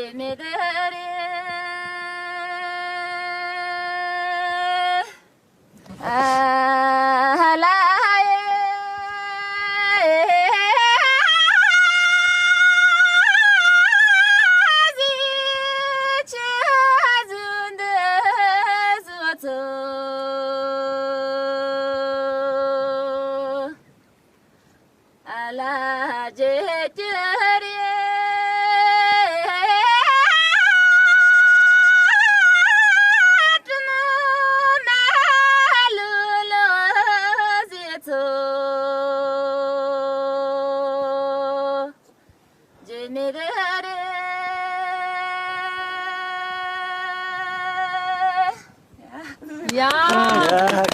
ཡ།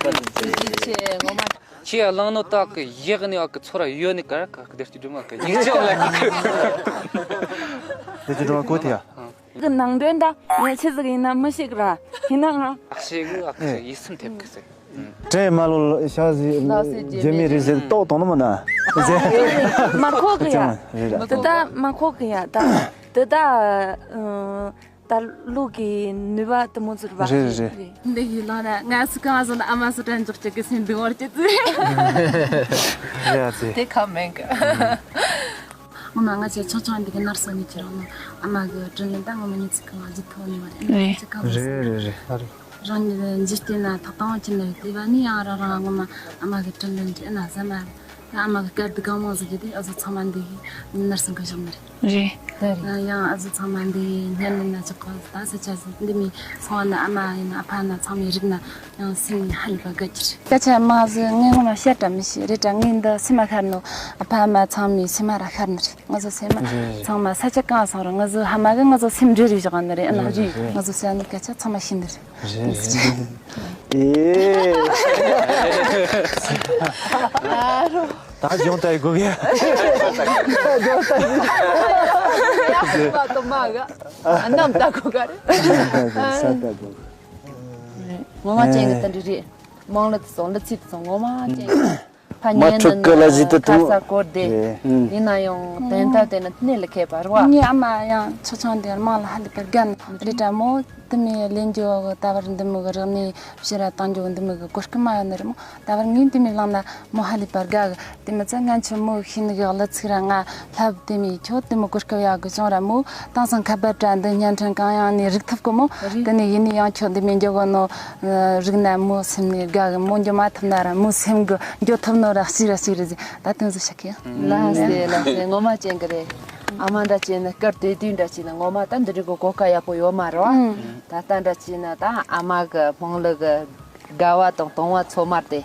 ཐུགས་རྗེ་ཆེ་ངོ་མ། ཁྱེད་ཡ་གླང་ནོ་ཏག་གི་ཡག་ནི་ཨག་གི་ཚོར་ཡོད་ནི་གར་ག་གི་དེར་གྱི་སྒྲོལ་མ་གི་ཡིག་ཆ་ལ་གི། དེ་གྱི་སྒྲོལ་མ་གོ་ཐི་ཡ། གི་ནང་དོན་ད་ངས་ཆི་ཟིག་ཡིན་ན་མི་ཤེས་གི་ར། ཡིན་ན་ང་། ཨག་ཤེས་གི་ཨག་ཤེས་ཡིད་སེམས་ཐེབས་གི་ཟེར། དྲན་མ་ལོ་ཤ་ཟི་ལགས་སེ་རྒྱ་མི་རེད་ཟེར་ཏོག་ཏོག་ནི་མ་ན། མ་ཁོག་གི་ཡ། རེད་ར། དེ་ད་མ་ཁོག་གི་ཡ་ད། དེ་ད། ད་ལུག་གི་ནུས་པ་དེ་མོ་ཚོར་བ་རེད་རེད། འདི་ཡི་ལོ་ན་ང་སུ་གང་སོང་ན་ཨ་མ་སུ་དྲན་འཇོག་ཅིག་གི་སེམས་འདུག་བར་གྱི་ཚེ། རེད་ཨ་ཙི། དེ་ཁ་མེད་གི། ངོ་མ་ང་ཚོ་ཆུང་ཆུང་འདི་གི་ནར་སོན་ནས་ཁྱེར་ཡོང་ནོ་ཨ་མ་གི་དྲིན་ལན་ད་ངོ་མ་ཉིད་ཚིག་གང་ལ་ལྗིད་ཐོག་ནས་མ་རེད། ཨ་མ་ཚིག་གང་རེད་རེད་རེད། རང་ཉིད་འཇིག་རྟེན་ན་ཐོག་དང་པོ་ཁྱེར་ནས་དེ་བ་ནི་ཡང་རང་རང་ངོ་མ་ཨ་མ་གི་དྲིན་ལན་འཇལ་ན་ཟ་མ་རེད། ཨ་མ་གི་སྐད་དུ་གང་མང་ཟིག་གི་དེ་ཨ་ཟོ་ཚང་མ་འདི་གི་ནར་སོན་གི་བཞག་ནི་རེད། རེད། ཡང་ཨ་ཟོ་ཚང་མ་འདི་གི་ཉན་ནི་ན་ཅིག་གོ་ད་ས་ཆ་ཟིག་འདི་མི་སོང་བ་ན་ཨ་མ་ཡིན་ན་ཨ་ཕ་ན་ཚང་མའི་རིག་ན་ཡང་སེམས་ཧ་ལས་པ་དགའ་གི་རེད། སྐད་ཆ་མང་ཟིག་ངས་ངོ་མ་བཤད་དྲ་མི་ཤེས་རེད་དྲ། ངས་འདི་སེམས་མ་ཤར་ནོ་ཨ་ཕ་མ་ཚང་མའི་སེམས་མ་ར་ཤར་ནི་རེད། ང་ཚོ་སེམས་མ་རེད། ཚང་མ་ས་ཆ་གང་སོང་ར་ང་ཚོ་ཧ་མ་གི་ང་ཚོ་སེམས་འདྲེ་རེ་བཞག་ནི་རེད། ཨ་ན་རེད། ང་ཚོ་སེམས་ནི་སྐད་ཆ་ཚང་མ་ཤེས་ནི་རེད། རེད་རེད། ཨེ། ད་སྦྱོང་ལྟ་ཡི་གོ་གི། ཡག་པ་དུ་མ་ག་ཨ་ནམ་ལྟ་གོ་ག་རེད། ས་ལྟ་གོ། ངོ་མ་ཅན་གི་དེ་འདྲ་རེད། མང་ལ་དུ་སོང་ལ་ཚིག་དུ་སོང་ངོ་མ་ཅན་གི། ཕ་མ་ཉན་ཕྲུ་གུ་ལ་གཞི་དུ་ཁ་ཐུག་ས་སྐོར་དེ། ཡིན་ན་ཡང་དོན་དག་དེ་ནི་གནད་ལ་ཁེལ་བ་རེད་བ། ངའི་ཨ་མ་ཡང་ཆུང་ཆུང་དེ་རྨང་ལ་ཧ་ལས་པར་དགའ་ནི་རེད་དྲ་མོ། དེ་མི་ལེན་རྒྱུ་ད་བར་འདི་མི་གི་རིག་གནས་ཕྱི་ར་བཏང་རྒྱུ་འདི་མི་གི་གོ་སྐབས་མ་ཡོད་ནི་རེད་མོ། ད་བར་ངས་འདི་མི་བླངས་ན་མོ་ཧ་ལས་པར་དགའ་གི། དེ་མི་ཚད་ང་ཆུ་མོ་ཤེས་ནི་གི་གླུ་ཚིག་ར་ང་ལྷབ་དེ་མི་ཁྱོད་དེ་མི་གོ་སྐབས་ཡག་གི་བྱུང་ར་མོ། དེང་སང་ཁ་པར་དྲ་འདི་བརྙན་འཕྲིན་གང་ཡང་ནས་རིག་ཐུབ་གི་མོ། དེ་ནས་ཡིན་ནི་ཡང་ཁྱོད་འདི་མི་འཇོག་གི་ནོ། རིག་ན་མོ་སེམས་ནས་དགའ་གི། མོ་འགྱོ་མ་ཐུབ་ན་ར་མོ་སེམས་གི་འགྱོ་ཐུབ་ནོ་ར་གཅིག་ར་གཅིག་རེད་ཟེར། ད་དོན་ཟོ་ཤ་ཁེ། ལགས་སེ་ལགས་སེ་ངོ་མ་ཅན་གི་རེད། ཨ་མ་འདྲ་བྱས་ན་སྐར་དེ་དུས་འདྲ་བྱས་ན་ངོ་མ་ད་འདི་འདྲ་གི་གོ་སྐབས་ཡག་པོ་ཡོད་མ་རེད་བ། ད་ལྟ་འདྲ་བྱས་ན་ད་ཨ་མ་གི་སྨོན་ལམ་གི་དགའ་བ་དང་དུང་བ་ཚོད་མར་དེ་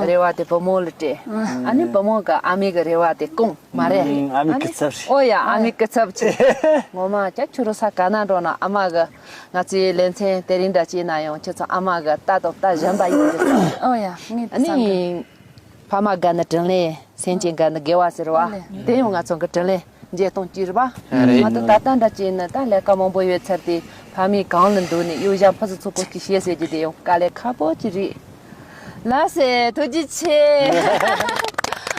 རེ་བ་དེ་བུ་མོ་ལ་སྤྲད། ཨ་ནི་བུ་མོ་གི་ཨ་མའི་གི་རེ་བ་དེ་སྐོང་མ་རེད། ཨ་མའི་སྐུ་ཚབ་རེད། ཨོ་ཡ་ཨ་མའི་སྐུ་ཚབ་བྱས། ངོ་མ་ཀྱ་ཁྱོད་རོ་ས་ག་ན་འགྲོ་ན་ཨ་མ་གི། ང་ཚོའི་ལེ་ཚན་དེ་རིང་འདྲ་བྱས་ན་ཡང་ཁྱེད་ཚོ་ཨ་མ་གི་རྟ་དང་རྟ་གཞན་པ་ཡིན་གྱི། ཨོ་ཡ་ངས་ཨ་ནི་ཕ་མ་དགའ་ན་དྲིན་ལན། སེམས་ཅན་དགའ་ན་དགེ་བ་ཟེར་བ། དེ་ཡང་ང་ཚོ་གི་དྲིན་ལན་འཇལ་གཏོང་གྱི་རེད་པ། རེད། ང་ཚོ་ད་ལྟ་འདྲ་བྱས་ན་ད་ལས་ཀ་མང་པོ་ཡོད་ཚར་ཏེ་ཕ་མའི་གང་ལ་འདུག་ནས་གཡུ་ཞྭ་ཕུ་ཚུ་ཚུ་གོ་གི་ཤེས་ཟེར་རྒྱུ་དེ་ཡང་དཀའ་ལས་ཁག་པོ་ཅིག་རེད། ལགས་སེ་ཐུགས་རྗེ་ཆེ།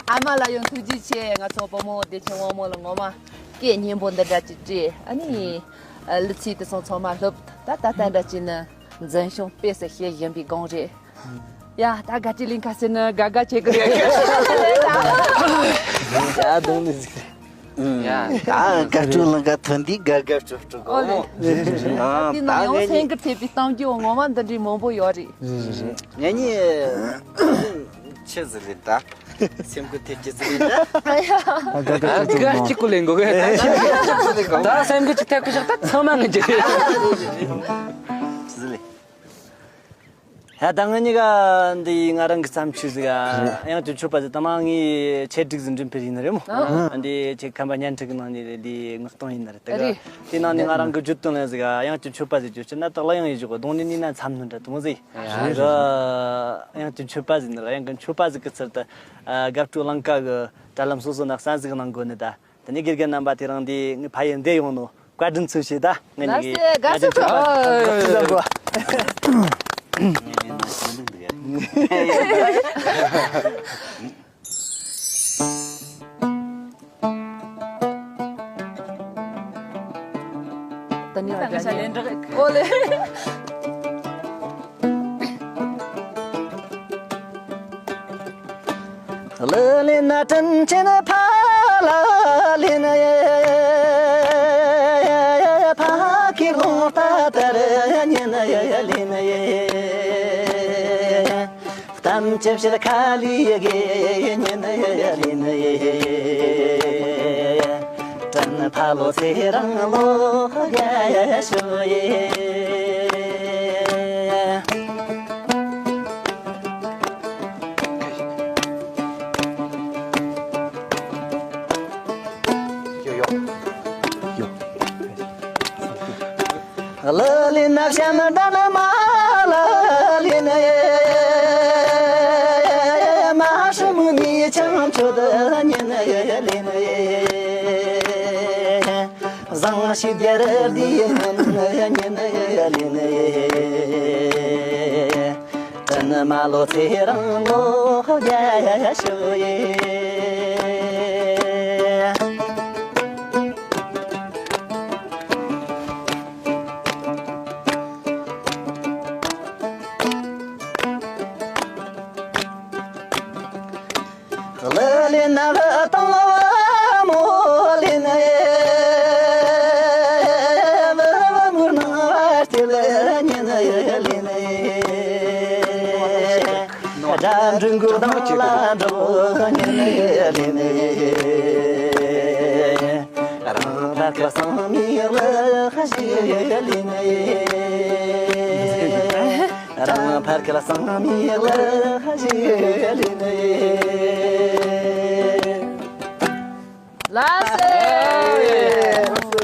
ཨ་མ་ལ་ཡང་ཐུགས་རྗེ་ཆེ། ང་ཚོ་བུ་མོ་བདེ་ཆེན་དབང་མོ་ལ་ངོ་མ་སྐད་སྙན་པོ་འདི་འདྲ་ཅིག་སྤྲད། ཨ་ནི་གླུ་ཚིག་དེ་ཚོ་ཚང་མ་ལྷུབ། ད་ད་ལྟ་འདྲ་ཅིག་ནི་འཛིན་སྐྱོང་དཔེ་སེ་བྱེད་བཞིན་པའི་སྒང་རེད། ཡ་ད་དགའ་སྤྲོའི་གླིང་ག་ཟེར་ནི་དགའ་དགའ་བྱེད་གི་རེད། ཡ་གདོང་ནི་ཟིག་ཡ་ད་དགའ་སྤྲོའི་གླིང་ག་ཐོན་དུས་དགའ་དགའ་སྤྲོ་སྤྲོ་གོ་མོ། ཨོ་ལེ། ད་དེ་ན་ཡང་སེང་གེ་ཐེབས་པའི་གཏམ་རྒྱུད་ངོ་མ་འདི་འདྲའི་མང་པོ་ཡོད་རེད། ངེད་གཉིས་ཆེ་ཟིག་རེད་ད། སེམས་ཁུར་ཐེབས་ཀྱི་ཟིག་རེད་ད། དགའ་གཅིག་གོ་ལེན་གོ་གི། ད་སེམས་ཁུར་ཅིག་ཐེབས་གི་ཞག་ད་ཚང་མ་ངེད་ཀྱི་རེད། ཟིག་ལེ། ཡ་ད་ང་གཉིས་ཀ་འདི་ང་རང་གི་བརྩམས་ཆོས་ཟིག་ཨ། དབྱངས་ཀྱི་མཆོད་པ་ཟིག་ད་མ་ངའི་ཆེད་སྒྲིག་ཟིག་འགྲེམས་སྤེལ་ཡིན་ནི་རེད་མོ། ཨ་འདི་ཆེད་ཁམས་པ་བརྙན་འཕྲིན་གི་ནང་ནས་འདི་ངག་གཏོང་ཡིན་ནི་རེད་ད་ག་རེད། དེ་ནང་ནས་ང་རང་གི་བརྗོད་དོན་ལ་ཟིག་ཨ་དབྱངས་ཀྱི་མཆོད་པ་ཟིག་བརྗོད་ཕྱིར་ན་དག་ལ་ཡང་ཡིན་ཞོག་གདོང་ནས་ནི་ན་མཚམས་ནི་འདྲ་དུ་མོ་ཟིག་ཨ་དབྱངས་ཀྱི་མཆོད་པ་ཟིག་ནི་རེད། དབྱངས་ཀྱི་མཆོད་པ་ཟིག་གི་ཚུལ་དུ་ཨ་དགའ་སྤྲོ་གླིང་ག་གི་དྲ་ལམ་སོ་སོ་ན་གསན་ཟིག་གནང་དགོས་ནི་ད། དེ་ནས་དགེ་རྒན་རྣམ་པ་དེ་རིང་འདི་ངའི་ཕ་ཡུལ་འདི་ཡོང་ནོ་བཀའ་དྲིན་ཆེ་ཞུ་ད། ངས་ནི་ལགས་སེ་དགའ་བསུ་ཞུ། ད་ནི་ང་ཤ་ལན་འདྲི་གི། ཨོ་ལེ། ལི་ལི་ན་དྲིན་ཆེན་ཕ་ལ་ལི་ན་ཡེ། ཕ་གི་ལུང་པ་དར་ཉིན་ཡེ་ལི་ན་ཡེ། གཏམ་ཅི་བཤད་ཁ་ལི་གེ་ཉན་ཡིན། དྲིན་ཕ་ལོ་ཚེ་རིང་ལོ་རྒྱས་ཤོག་ཡེ། ཡོ་ཡོ། ཡོ། ལ་ལི་ན་བྱམས་ལྡན་མ་ལ་ལི་ན། མ་ཧྲི་མུ་ནི་བྱང་ཆུབ་ཉིད་ལི་ན། བཟང་ཞིག་རྒྱལ་རབས་འདིའི་ཉིད་ལི་ན། དྲིན་མ་ལོ་ཚེ་རིང་ལོ་རྒྱས་ཤོག་ཡེ། ལི་ལི་ན་བུ་དང་བུ་མོ་ལི་ན། བུ་བུ་མོ་ནང་བར་དེ་ལི་ཉིན་ལི་ན། དགྲ་འདྲེ་མགོ་དང་ལ་འགྲོ་ཉིན་ལི་ན། རང་བདག་གི་སང་མི་ལ་ཞིག་ལི་ན། རང་ཕར་ཁ་སང་མི་ལ་ཞིག་ལི་ནི། ལགས་སོ།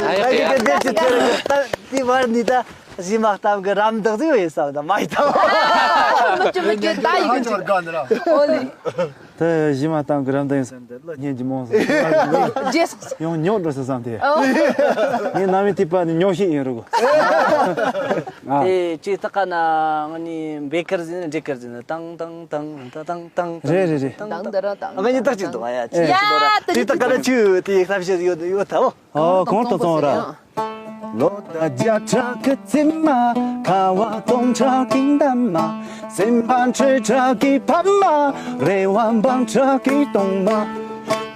ཨ་ཡེ། ད་ཡེ་ད་ཡེ་ད་ཡེ་ད་ཡེ་ད་དེ་བར་ནི་ད་གཞི་མ་གཏམ་གི་རམ་འདེགས་ཟིག་ཡོད་བསམ་ད་མ་ཡི་ད། མི་སྐྱོ་མི་སྐྱོ་ད་ཡི་གི་ཅིག་ཨོ་ལེ། ད་གཞི་མ་གཏམ་གི་རམ་འདེགས་ཡིན་བསམ་ད་ལ་སྙན་གྱི་མོ་ཟིག་རྗེས་སོང་། ཡང་ཉོག་འགྲོ་ས་བསམ་དེ། ཨོ། ངས་ནམ་ཡིན་དུས་པ་ནི་ཉོག་ཤེས་ཡིན་རུ་གོ། ཨ། དེ་ཅིག་ཏག་ན་ང་ནི་བེ་ཀར་ཟིན་འགྲིག་ཀར་ཟིན་དང་དང་དང་དང་དང་དང་། རེད་རེད་རེད། དང་དང་དང་དང་། ང་གཉིས་ཏག་ཅིག་འདུག་ཨ་ཡ། ཅིག་ཡ་ཅིག་འདུག་ར། ད་ཅིག་ཏག་ག་ར་ཅིག་དེ་ཁ་བཤད་ཡོད་ཡོད་ཐལ། ཨོ་གོང་དུ་སོང་ར། ལོ་ཟླ་བརྒྱ་ཕྲག་གི་རྩིབ་མ། ཁ་བ་སྟོང་ཕྲག་གི་འདབ་མ། སེམས་པ་འཕྲུལ་ཕྲག་གི་ཕ་མ། རེ་བ་འབུམ་ཕྲག་གི་གཏོང་མ།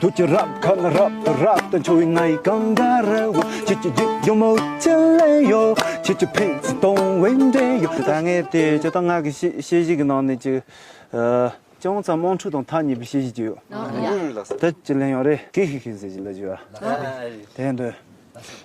དུས་ཀྱི་རབ་ཁ་ན་རབ་ཏུ་རབ་ཏུ་འཕྱོ་བའི་ང་ཡི་གངས་དཀར་བོ། ཁྱེད་ཀྱི་རྒྱུད་ཡོད་མོ་ཅི་ལས་ཡོད། ཁྱེད་ཀྱི་ཕན་ཚུན་གཏོང་བའི་འབྲེལ་ཡོད། ད་ངས་དེ་ཇི་ལྟར་ང་གི་བཤད་བཤད་གཞི་གི་ནང་ནས་ཅིག་ཨ། ཅུང་ཙམ་དམངས་ཁྲོད་དང་ཐག་ཉེ་བའི་བཤད་གཞི་ཅིག་ཡོད། ཨ་ཡ། ད་ཅི་ལན་ཡོད་རེད། ཀེ་ཧི་ཧི་ཟེར་གྱི་ལ་ཅིག་ཡོད། ཨ་དེ་འདོད།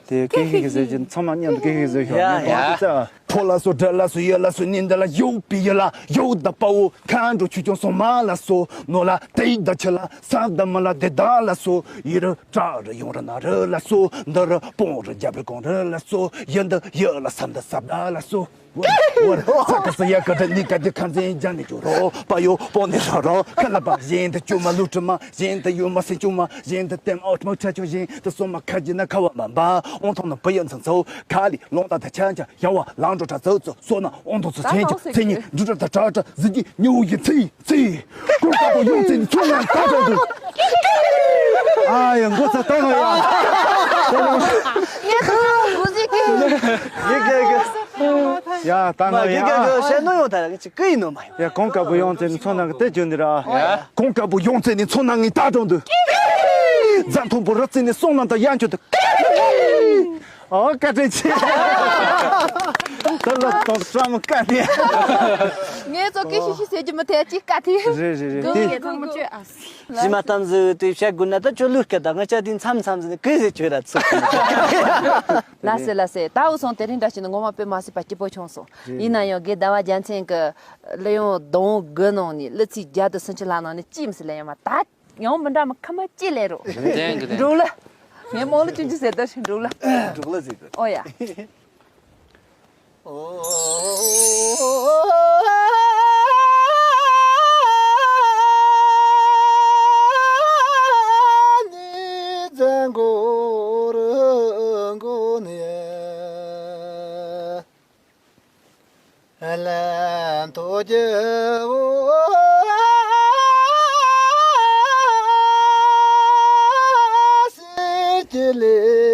དེ་ཀེ་ཧི་ཧི་ཟེར་གྱི་ཚང་མ་མཉམ་དུ་ཀེ་ཧི་ཧི་ཟེར་ཤོག་ཡ་ཡ། ཕོ་ལ་སོ་འདྲ་ལ་སོ་ཡ་ལ་སོ་ནི་འདི་ལ་ཡོད་པི་ཡ་ལ་ཡོད་ད་པའོ་ཁ་འགྲོ་ཆུ་ཆུང་སོ་མ་ལ་སོ་ནོ་ལ་དེ་ད་ཆི་ལ་ས་ད་མ་ལ་དེ་ད་ལ་སོ་ཡི་རུ་དྲ་རུ་ཡོང་རུ་ན་རུ་ལ་སོ་འདི་རུ་སྤོང་རུ་རྒྱབ་རུ་གོང་རུ་ལ་སོ་ཡི་འདི་ཡི་ལ་ས་འདི་ས་ད་ལ་སོ། ཝར་ས་ཀ་ས་ཡ་ཀ་ད་ནི་ཀ་དི་ཁ་འཛིན་ཇ་ནི་ཇོ་རོ་པ་ཡོ་པོ་ནི་རོ་རོ་ཁ་ལ་པ་བཞིན་དུ་ཅུ་མ་ལུ་ཀྲི་མ་བཞིན་དུ་ཡོ་མ་སེ་ཅུ་མ་བཞིན་དུ་ཏེམ་ཨོ་ཏ་མོ་ཁྲ་ཆུ་བཞིན་དུ་སོ་མ་ཁ་ཇི་ན་ཁ་བ་མ་འབའ་ཨོང་ཐོང་ན་པ་ཡ་ཚང་ཚོ་ཁ་ལི་ལོང་ཏ་ད་ཆ་ཆ་ཡ་བ་ལང་འགྲོ་ཁྲ་ཚོ་ཚོ་སོ་ན་ཨོང་ཐོང་ཚོ་ཆེན་གྱི་ཚེ་ཉི་འབྲུ་ཁྲ་ད་ཁྲ་ཁྲ་ཟི་ཀྱི་ཉུ་ཡི་ཚེ། ཙི། ཀུན་དགའ་བོ་ཡོང་ཙི་ནི་ཚོ་ནང་ད་དྲང་དུ། ཨ་ཡ་མགོ་ཚ་ཏོ་ཡ། ངས་ཁ་ཁ་མགོ་ཟིག་གི། ཡེ་གེ་གེ། ཡ་ད་ང་ཡ། ཡེ་གེ་གེ་བཤད་ནོ་ཡོང་ད་ར་ཅི་ཀི་ཡིན་ནོ་མ་ཡོང་། ཡ་ཀུན་དགའ་བོ་ཡོང་ཙི་ནི་ཚོ་ནང་གི་དེ་བརྗོད་འདི་ར། ཀུན་དགའ་བོ་ཡོང་ཙི་ནི་ཚོ་ནང་ངི་ད་དྲང་དུ། རྫ་མཐོན་པོ་རི་རྩེ་ནི་སོང་ནང་ད་ཡ་འཁྱོད་དུ། ཨོ་བཀའ་དྲིན་ཆེ། ད་ལ་ཏོག་ཙམ་བཀའ་དྲིན། ངས་ཚོ་སྐད་ཤིག་ཤིག་ཟེར་གྱི་མི་ཐད་ཅིག་བཀའ་དྲིན། རེད་རེད་རེད། གང་དེ་གང་མི་བྱོས་ཨ། གཞི་མ་གཏམ་ཟིག་དེ་བཤད་དགོས་ན་ད་ཁྱོད་ལུས་སྐད་ད་ང་ཅག་དེ་མཚམས་མཚམས་ཟིག་ནས་གི་ཟེར་བྱོས་ར་ཚུགས། ལ་སེ་ལ་སེ་ད་འུ་སོང་དེ་རིང་འདྲ་ཞིག་ནི་ངོ་མ་དཔེ་མ་སྲིད་པ་སྐྱིད་པོ་བྱུང་སོང་། ཡིན་ན་ཡང་དགེ་ཟླ་བ་རྒྱལ་མཚན་གྱི་གླུ་དབྱངས་ཟླ་བ་དགུ་ནང་ནས་གླུ་ཚིག་བརྒྱ་དང་སུམ་ཅུ་ལྷག་ནང་ནས་གཅིག་མི་སྲིད་ལེན་ཡོང་མ་ད། ཡང་མི་འདྲ་མི་ཁ་མ་ཅི་ལེ་རོ། འགྲོ་ལ། ངས་མོ་ལ་ཅུང་ཅུང་ཟེར་ད་ཞིག་འགྲོ་ལ། འགྲོ་ལ་ཟེར་གི། ཨོ་ཡ། ལན་ཐོ་རྒྱལ་བོ་སེར་སྐྱ་ལས།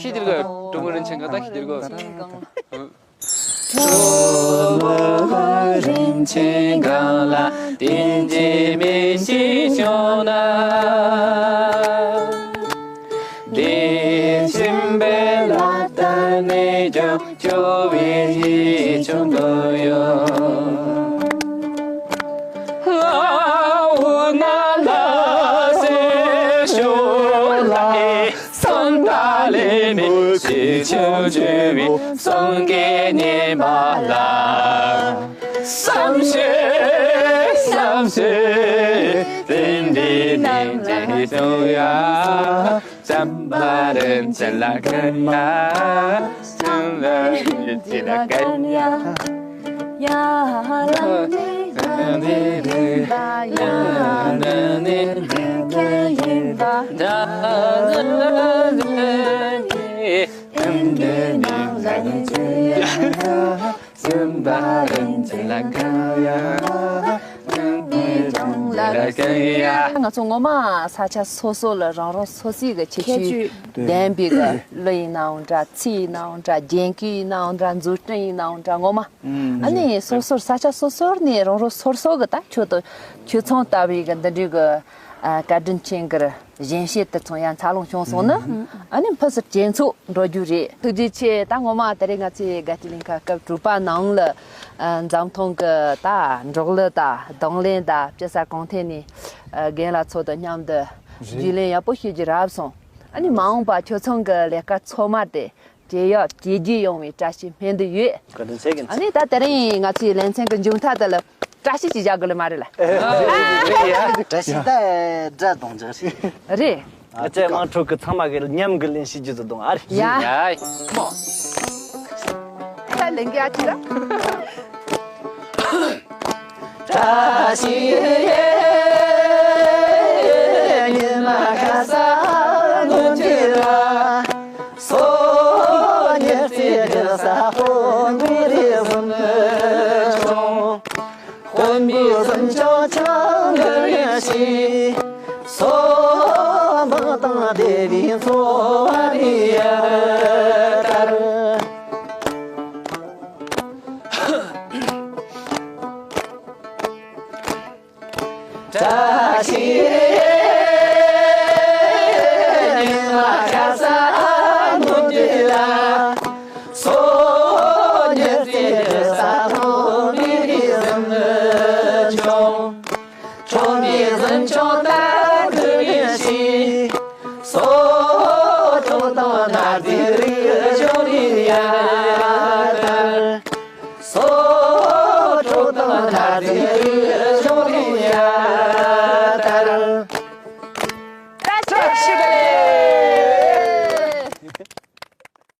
ཤི་དེར་ག་གྲོ་མོ་རིན་ཆེན་གང་ལྟ་ཤི་དེར་ག་གྲོ་མོ་རིན་ཆེན་གང་ལ་བསྟན་འཛིན་མི་ཞིག་བྱུང་ན། དེ་ཆེན་པོའི་ལ་དྭགས་ནས་ཀྱང་སྐྱོ་བའི་ཡིད་ཆུང་དུ་ཡོད། ལ་འོ་ན་ལ་སེ་ཤོ་ལ་ཨེ། སོན་ད་ལེ་མི་ཤི་ཆུ་ཆུ་བའི་སོན་གེ་ཉེ་མ་ལ། བསམ་ཤེས་བསམ་ཤེས་དེ་འདྲའི་ནས་ཅི་སོང་ཡ། བྱམས་པ་རིན་ཆེན་ལ་གན་ཡ། བྱམས་པ་རིན་ཆེན་ལ་གན་ཡ། ཡ་ལ་ནི་ཡ་ནི་ཡིན་པ། ཡ་ལ་ནི་ཡིན་པ། ཡ་ལ་ནི་ཡིན་པ། ད་ལ་ནི་ཡིན་པ། ཡིན་པའི་ནང་ལ་ཡིན་ཅི་ཡ། བྱམས་པ་རིན་ཆེན་ལ་གན་ཡ། བྱམས་པའི་ལ་གན་ཡ། ང་ཚོ་ངོ་མ་ས་ཆ་སོ་སོ་ལ་རང་རང་སོ་སོའི་གི་ཁྱད་ཆོས་ལྡན་པའི་གི་གླུ་ཡིན་ནའང་འདྲ། ཚིག་ཡིན་ནའང་འདྲ། རྒྱན་གོས་ཡིན་ནའང་འདྲ། མཛོད་སྤྲིན་ཡིན་ནའང་འདྲ། ངོ་མ། ཨ་ནི་སོ་སོར་ས་ཆ་སོ་སོར་ནས་རང་རང་སོ་སོ་གི་ད་ཁྱོད་དང་ཁྱོད་ཚང་ལྟ་བུའི་གི་འདི་འདྲའི་གི་ ཨ། བཀའ་དྲིན་ཆེན་གྱི་གཞན་བཤད་དེ་ཚོ་ཡང་འཚར་ལོངས་བྱུང་སོང་ན། ཨ་ནི་ཕུན་སུམ་ཇེ་ཚོགས་འགྲོ་རྒྱུ་རེད། ཐུགས་རྗེ་ཆེ། ད་ངོ་མ་དེ་རིང་ང་ཚོའི་དགའ་སྤྲོའི་གླིང་ག་སྐབས་དྲུག་པ་ནང་ལ། ཨ། འཛམ་ཐང་གི་ད་འབྲོག་གླུ་དང་རྡུང་ལེན་དང་སྤྱི་ས་གང་ཐད་ནས། ཨ། རྒན་ལགས་ཚོ་དང་མཉམ་དུ་རྒྱུས་ལོན་ཡག་པོ་བྱེད་རྒྱུ་རག་སོང་། ཨ་ནི་མ་འོངས་པ་ཁྱོད་ཚང་གི་ལས་ཀ་ཚང་མ་དེ་ཇེ་ཡག་ཇེ་རྒྱས་ཡོང་བའི་བཀྲ་ཤིས་སྨོན་འདུན་ཡོད། བཀའ་དྲིན་ཆེ་གི། ཨ་ནི་ད་དེ་རིང་ང་ཚོའི་ལེ་ཚན་གྱི་མཇུག་མཐའ་དེ་ལ་བཀྲ་ཤིས་ཅིག་བཞག་དགོས་ལེ་མ་རེད་ལ། བཀྲ་ཤིས་ད་སྒྲ་གདངས་རྒྱག་ཞིག་རེད། ང་ཚོའི་དམངས་ཁྲོད་ཀྱི་ཚང་མ་གི་ཉམས་ཀྱི་ལེན་ཞིག་རྒྱུ་དུ་གདོང་ཨ་རེད། ཡ། ཡ། ད་ལེན་གྱི་ཨ་ཅི་ལ། བཀྲ་ཤིས་ཉི་མ་ཁ་ས་ནོར་གྱི་ར། སོ་ཉི་རྩེ་གི་ས་ཧོ་མི་རི་ཟིན་ཆུང་། དཔོན་པོའི་གཟིམ་ཆུང་ཆང་གི་ཤིང་། སོ་འབངས་དང་སྡེ་བའི་འཚོ་བ་རེ་ཡ་དར། བཀྲ་ཤིས་ཉི་མ་ཁ་ས་ནོར་གྱི་ལ། སོ་ཉི་རྩེ་གི་ས་ལྷོ་མི་རི་གཟིམ་ཆུང་། ཁྲོ་མོའི་གཟིམ་ཆུང་ལྟར་དུ་ཡིན་ཞིང་། སོ་ཁྲོ་དང་ན་རྫི་རིགས་ཞོ་རི་ཡ་དར། སོ་ཁྲོ་དང་ན་རྫི་རིགས་ཞོ་རི་ཡ་དར། བཀྲ་ཤིས་བདེ་ལེགས།